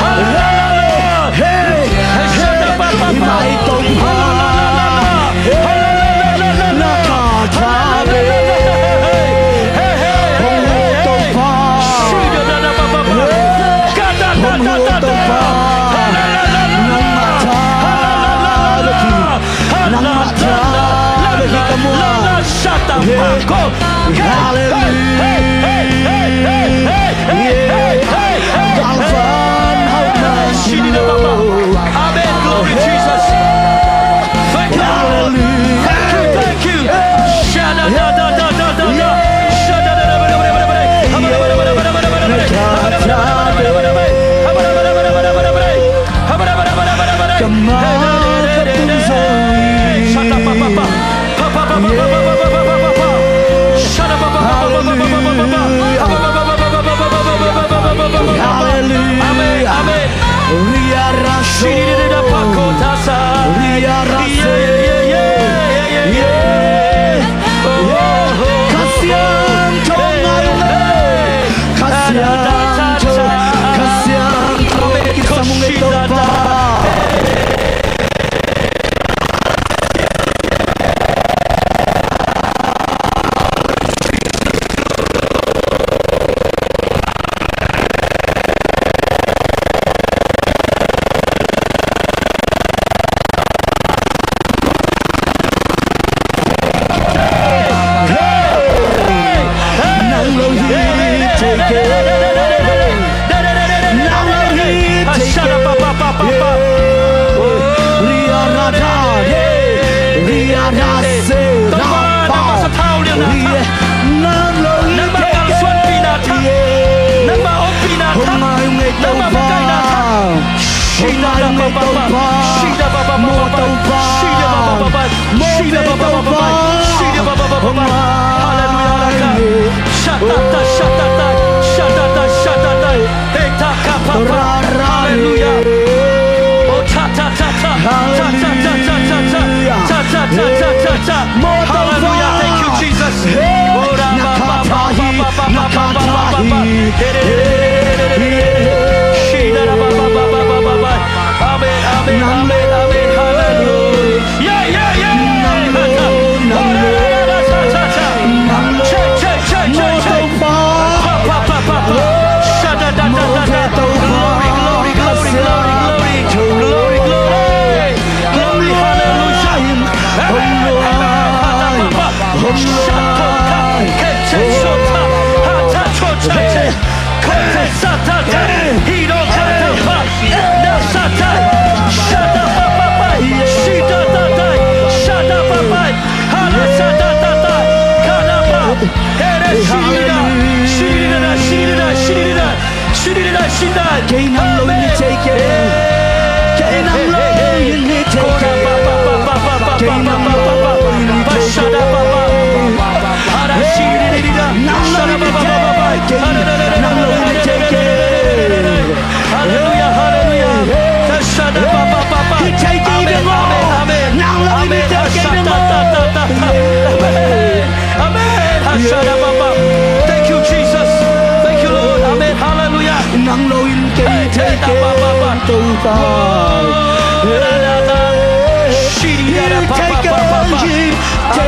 Ala, la, la, la, la. Hey, hey, hey. Shada, pa, pa, pa. Ala, la, la, la, la. Hallelujah. Amen. Glory, Jesus. Thank you, Lord. Thank you, thank you. Shada, da, da, da, da, da, da. Shada, da, da, da, da, da, da, da. Shada, pa, pa, pa. Hallelujah. Amen, amen. Shididididapakotasa. Yeah, yeah, yeah, yeah, yeah. Oh, oh, oh, oh. Kasian Tho ngai ung e. Kasian Tho, Kasian Tho, kisam ung e Topa. Nangmah kalsuanpihna thak, nangmah ompihna thak, nangmah makaihna thak. Shida ba ba ba ba, shida ba ba ba ba, shida ba ba ba ba, shida ba ba ba ba, shida ba ba ba ba. Hallelujah, hallelujah. Shatata, shatata, shatata, shatata. Hallelujah. Oh, ta, ta, ta, ta. Hallelujah. Thank you, Jesus. Ora ba ba ba ba. Amen, amen, amen, amen. Hallelujah. Yeah, yeah, yeah. Nang lo, nang lo, nang lo. Check, check, check, check, check. Pa, pa, pa, pa, pa. Shada, da, da, da, da. Glory, glory, glory, glory, glory. Glory, glory. Glory, hallelujah. Amen, amen, amen. Shatoka, kechesota, hatachochache. Kote satate, hiro katapa, da sata, shada papapai, shida tatai, shada papai, hala sata tatai, kalapa, here shirida, shirida, shirida, shirida, shirida, shirida. Kei nang lo in thei kei. Kei nang lo in thei kei. Kei nang lo in thei kei. Nang lo in thei kei. Nang lo in thei kei. Hallelujah, hallelujah. Hithei kei beng aw. Nang lo in thei kei beng aw. Amen. Amen. Thank you, Jesus. Thank you, Lord. Amen. Hallelujah. Nang lo in kei thei kei. Topa.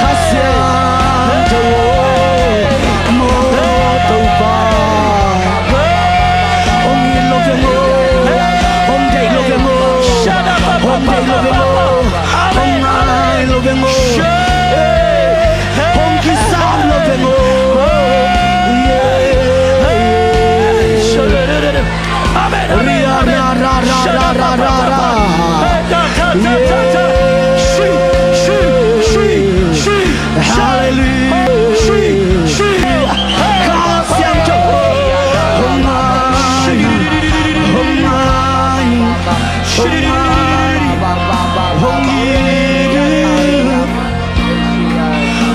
Kha Siangtho aw, maw Topa, hong it lo veng aw, hong deih lo veng aw, hong deih lo veng aw, hong ngai lo veng aw, hong kisam lo veng aw. Amen, amen, amen. Hallelujah. Kha Siangtho, hong ngai, hong ngai, hong ngai, hong it,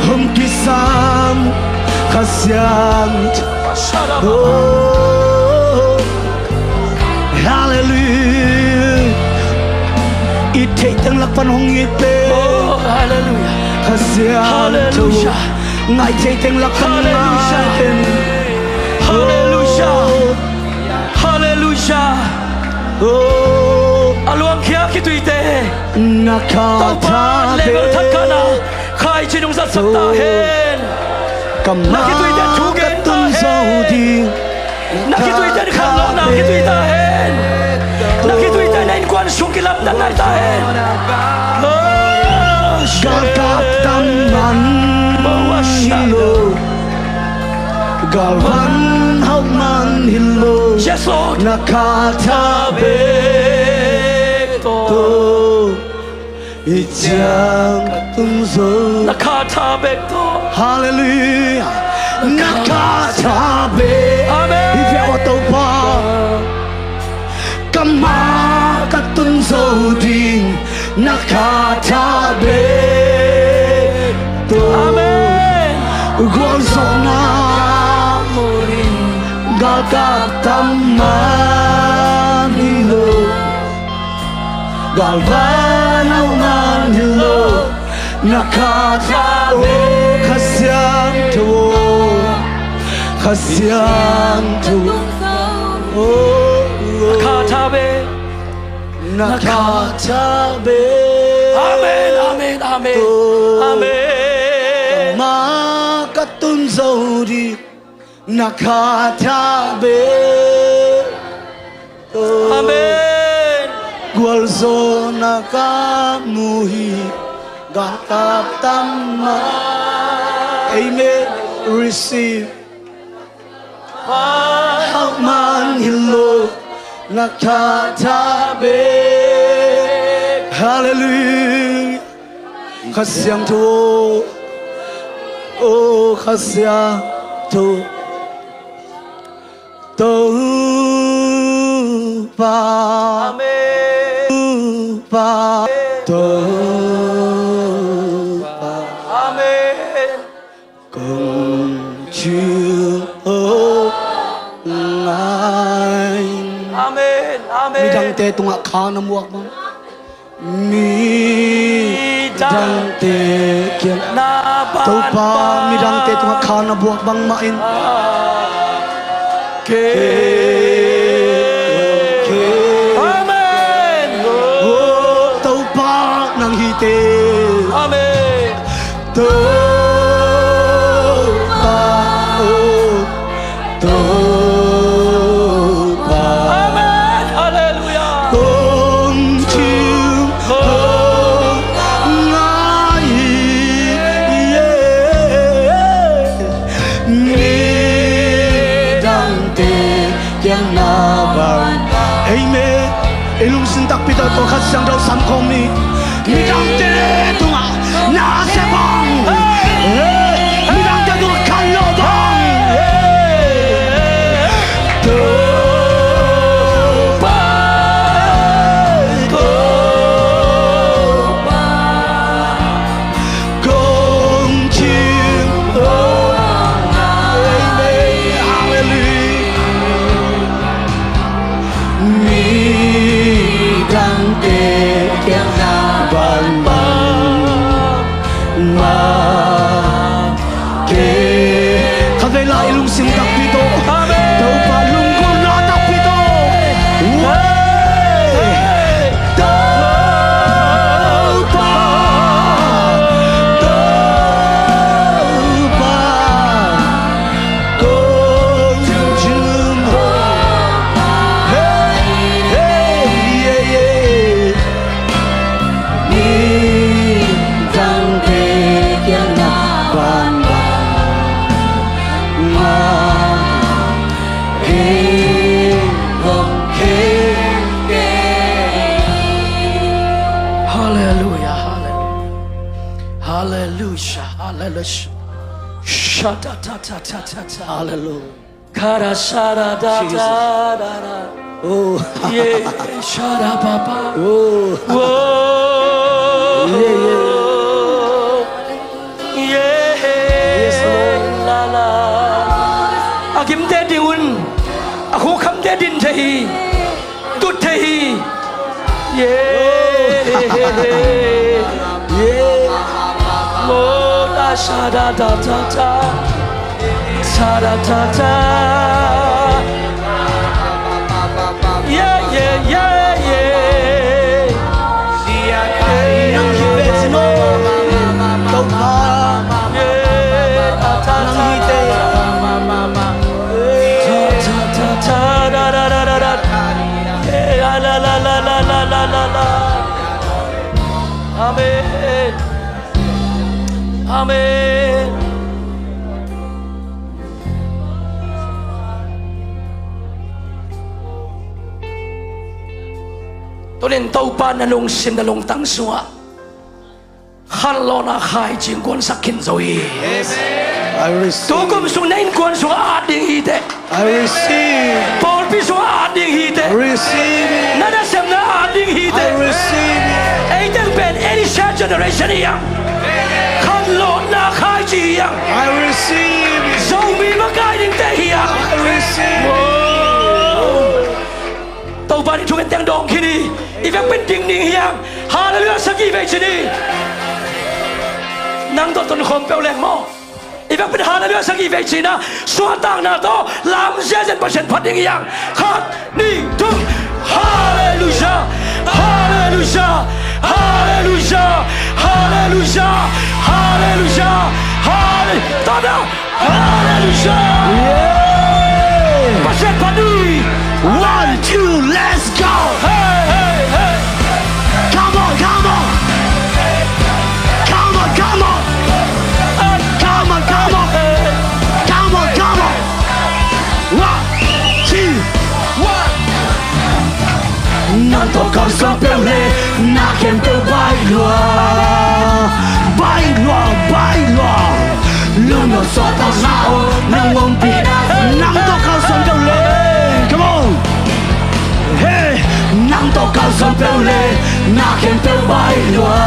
hong kisam, Kha Siangtho. Oh, hallelujah. It theih teng lak pan hong it teh. Oh, hallelujah. Kha Siangtho. Hallelujah. Ngai theih teng lak pan ngai teng. Hallelujah. Hallelujah. Oh. A luangkhia khituite. Na kha tha bek. Topa leh bel thak khatna khai ci nungzatsak ta hen. Kamma ka tun zo ding. Na khituite in khanlawhna khitui ta hen. Na khituite in na innkuan sung kilamdanna hi ta hen. Galkap tam man hi lo, galvan hauh man hi lo. Yes, Lord. Na kha tha bek tawh. Hih ciang ka tun zo. Na kha tha bek tawh. Hallelujah. Na kha tha bek. Amen. Hih viau a Topa. Kamma ka tun zo ding. Na kha tha bek tawh. Amen. Gualzawhna galkap tam man hi lo. Galvan hauh man hi lo. Na kha tha bek. Kha Siangtho. Kha Siangtho. Na kha tha bek. Na kha tha bek. Amen, amen, amen. Amen. Kamma ka tun zo ding. Na kha tha bek. Amen. Gualzawhna ka mu hi. Galkap tam man. Amen. Receive. Hauh man hi lo. Na kha tha bek. Hallelujah. Kha Siangtho. Oh, Kha Siangtho. Topa. Amen. Topa. Amen. Topa. Amen. Kong ci hong ngai. Amen. Amen. Midangte tungah kha na muak bang. Midangte kiang. Topa, midangte tungah kha na buak bangmah in. Amen. Amen. Topa, oh, Topa. Amen. Hallelujah. Kong thum hong ngai, yeah. Midangte kiang na van. Amen. I lungsim takpi tawh tua khat siangtho sam khawm ni. Midangte tungah na sep bang. Midangte tungah khanlawh bang. Topa, Topa. Kong thum hong ngai. Amen. Hallelujah. Midangte kiang na van bang mah kei. Khatvei lai i lungsim takpi tawh. Amen. Topa lunggulhna takpi tawh. Hey. Topa, Topa, kong thum hong. Hey, hey, yeah, yeah. Midangte kiang na van bang mah kei hong khen kei. Hallelujah, hallelujah. Hallelujah, hallelujah. Sha-da-da-da-da-da-da. Hallelujah. Kara shara da da da da. Oh. Yeah, shara ba ba. Oh. Whoa. Yeah, yeah. Yeah. Yes, Lord. La la. A gimte ding un. A khuakhamte din thei hi. Tut thei hi. Yeah. Yeah. Oh, da sha da da da da. Sha da da da. Yeah, yeah, yeah, yeah. Nang hi ve ci maw, Topa. Yeah, da da da da. Da da da da da da da da. Amen. Amen. Tunin Topa na lungsim na lungtang sungah khanlawhna khaici kuansak khin zo hi. Amen. I receive. Tukum sung na innkuan sungah at ding hi teh. I receive. Pawlpi sungah at ding hi teh. I receive it. Na nasepna at ding hi teh. I receive it. Ei teng pen Elisha generation hi hang. Khanlawhna khaici hi hang. I receive it. Zomi makai dingte hi hang. I receive it. Whoa. Topa nih thungen teng dawng khin hi. I vekpi in ding ding hi hang. Hallelujah sagih vei ci ni. Nang tawh tonkhawm peuh leng maw. I vekpi in hallelujah sagih vei ci na. Suahtakna tawh lam ziahziah in Pasian phat ding hi hang. Khat, nih, thum. Hallelujah. Hallelujah. Hallelujah. Hallelujah. Hallelujah. Hallelujah. Hallelujah. Yeah. Pasian phat ni. One, two, let's go. Hey, hey, hey. Come on, come on. Come on, come on. Come on, come on. Come on, come on. One, two, one. Nang tawh kalsuan peuh le na khempeuh baih lua, baih lua, baih lua. Lungnop suahtakna aw nang ompih. Nang tawh kalsuan peuh le, come on. Hey, nang tawh kalsuan peuh le na khempeuh baih lua,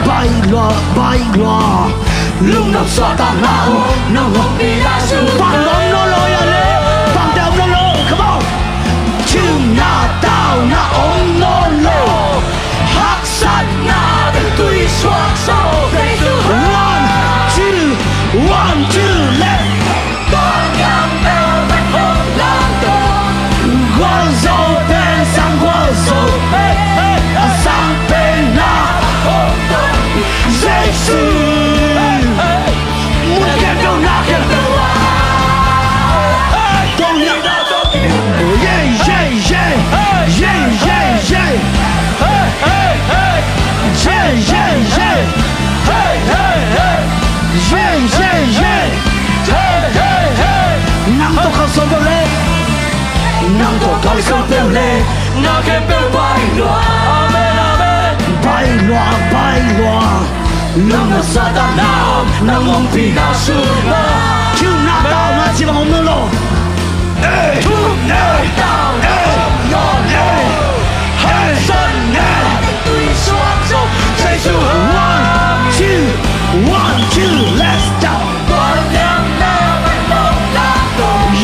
baih lua, baih lua. Lungnop suahtakna aw nang ompih lai sung. Bang om nawn lo hia le, bangte om nawn lo, come on. Thumna tauna om nawn lo. Haksatna tui suak so. One, two, one, two, let's. Gualzo pen sang gualzo, a sang pen na. Nang tawh kal sang peuh le, na khempeuh bai lua. Amen, amen. Bai lua, bai lua. Nang na sa ta na om, nang ompihna sungah. Thumna tauna ci bang om nawn lo. Thumna tauna om nawn lo. Haksatna tui suak zo. Jesu. One, two, one, two, let's go.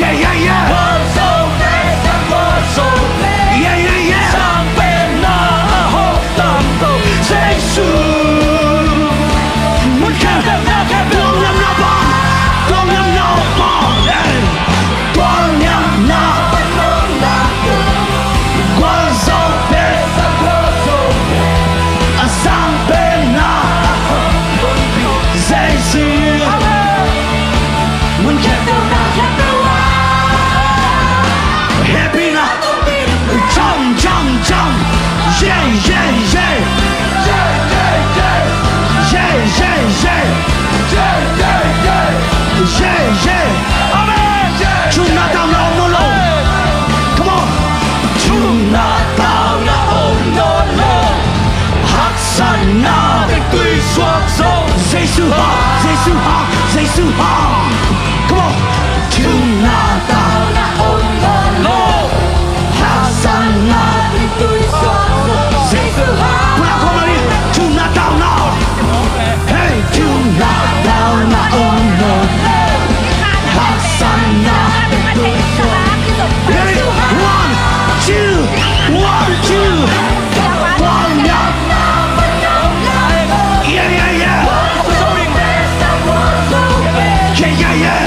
Yeah, yeah, yeah. Yeah, yeah, yeah. Sang penna a hong tam ko Jesu. Mun khempeuh na khempeuh. Tualniamna pan, tualniamna pan, eh. Tualniamna pan, gualzo pen, a sang penna Jesu. Mun khempeuh na khempeuh ah. Happy na. Jump, jump, jump. Yeah, yeah, yeah. Yeah, yeah, yeah. Yeah, yeah, yeah. Yeah, yeah, yeah. Yeah, yeah. Amen. Thumna tauna om nawn lo. Come on. Thumna tauna om nawn lo. Haksatna tui suak zo. Jesu ha, Jesu ha, Jesu ha. Come on. Thumna tauna om nawn lo. Haksatna tui suak zo. Jesu ha. Pula ko mari. Thumna tauna. Hey, thumna tauna om nawn lo. Haksatna tui suak zo. Ready? One, two, one, two. One, yeah. Yeah, yeah, yeah. Yeah, yeah, yeah.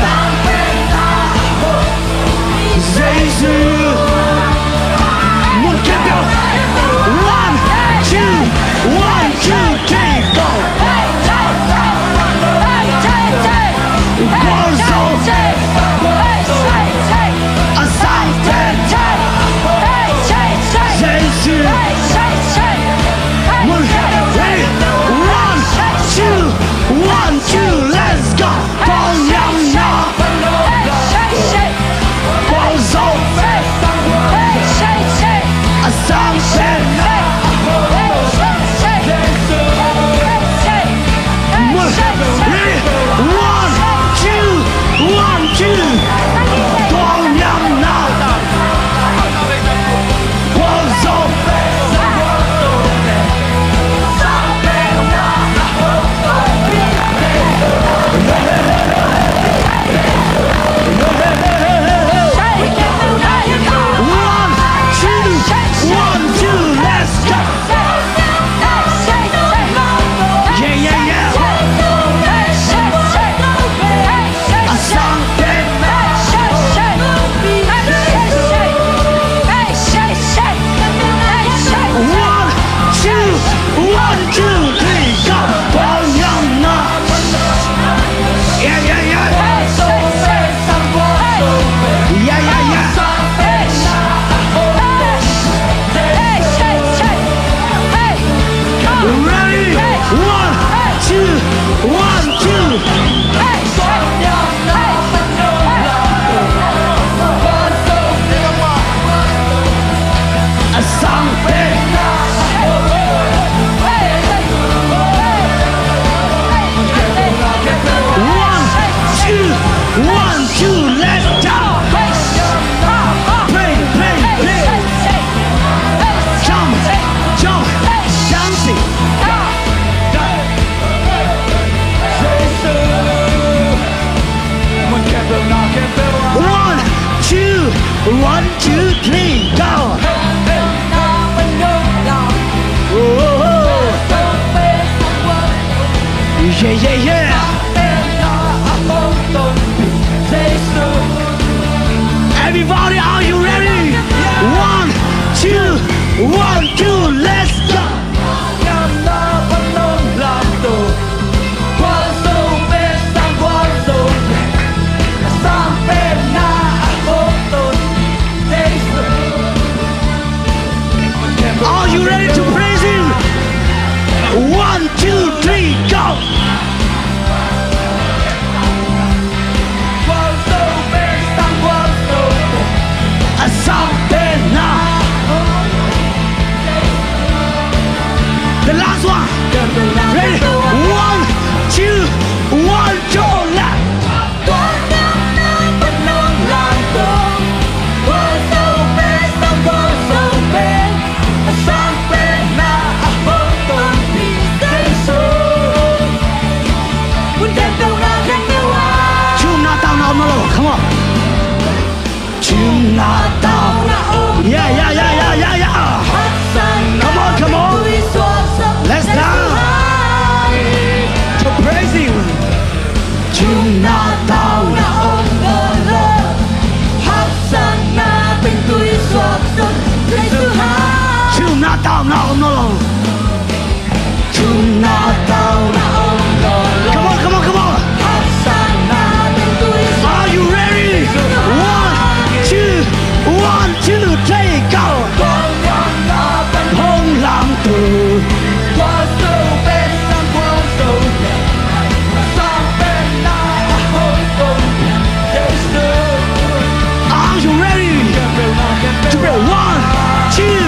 Jesu. Mun khempeuh. One, two, one, two, three, go. Gualzo. A sang pen. Jesu. Mun khempeuh. Ready? One, two, one, two, let's go. Gualzo. A sang pen. Ready? One, two, one, two. Gualzo. One, two, one, two, let's go. Yeah, yeah, yeah. A sang pen. One, two, one, two, three, go. Gualzo. Yeah, yeah, yeah. Yeah, yeah, yeah. Ready? One, two, one, two. A sang pen. One, two, one, two, let's go. Play, play, play. Jump, jump, dancing. One, two, one, two, three, go. Oh. Yeah, yeah, yeah. Everybody, are you ready? One, two, one, two, let's go. Are you ready to praise Him? One, two, three, go! Come on. Cimna tauna om. Yeah, yeah, yeah, yeah, yeah, yeah. Come on, come on. Let's dance. To praise him. Cimna tauna om lo. Haksatna tengtui suak sung. Cimna tauna om lo. Come on, come on, come on. Are you ready? One, two, one, two, three, go. Hong lam tu. Are you ready to pray? One, two,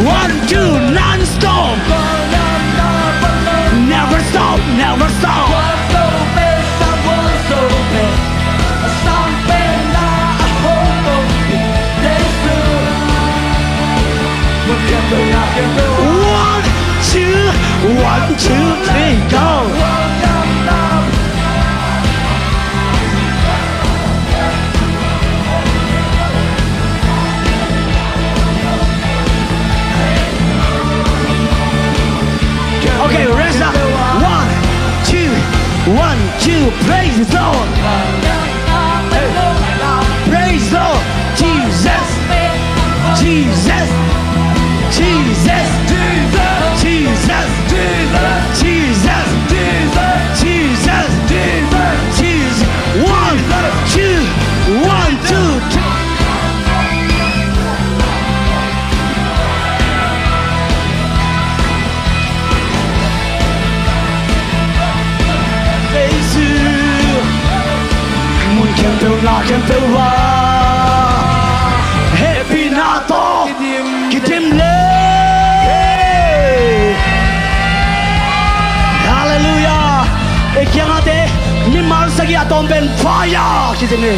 one, two, non-stop. Never stop, never stop. One, two, one, two, three, go. Okay, raise up. One, two, one, two. Praise the Lord. Praise the Lord. Jesus. Jesus. Jesus. One, two, one, two, three. Jesu, mun khempeuh na khempeuh ah hehpihna tawh kidim le. Halleluiah. I kiangahte mimal sagih a tawm pen fire kidim le.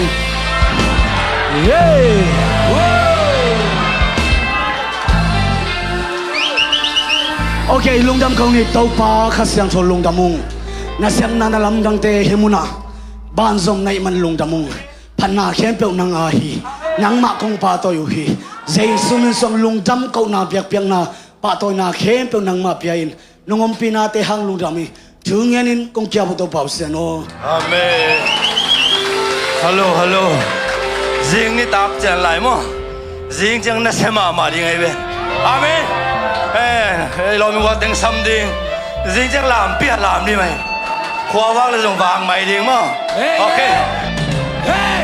Hey. Okay, lungdam kong ni. Topa Kha Siangtho lungdam ung. Na siamna na lamdangte hih munah banzom na hih man lungdam ung. Phatna khempeuh nang a hi. Nangmah kong pahtawi uh hi. Jesu min suang lungdam kohna biakpiakna pahtawina khempeuh nangmah pia in. Nong ompinate hang lungdam hi. Thu ngenin kong kiap uh Topa uh Sian aw. Amen. Hallo, hallo. Zing nitak cian lai maw? Zing ciang nasia mahmah ding ahi ve. Amen. Eh, eh, lawm i gual teng sam ding. Zing ciang lampi ah lam ding mai. Khua vak le zong vak mai ding maw? Hey, okay. Hey.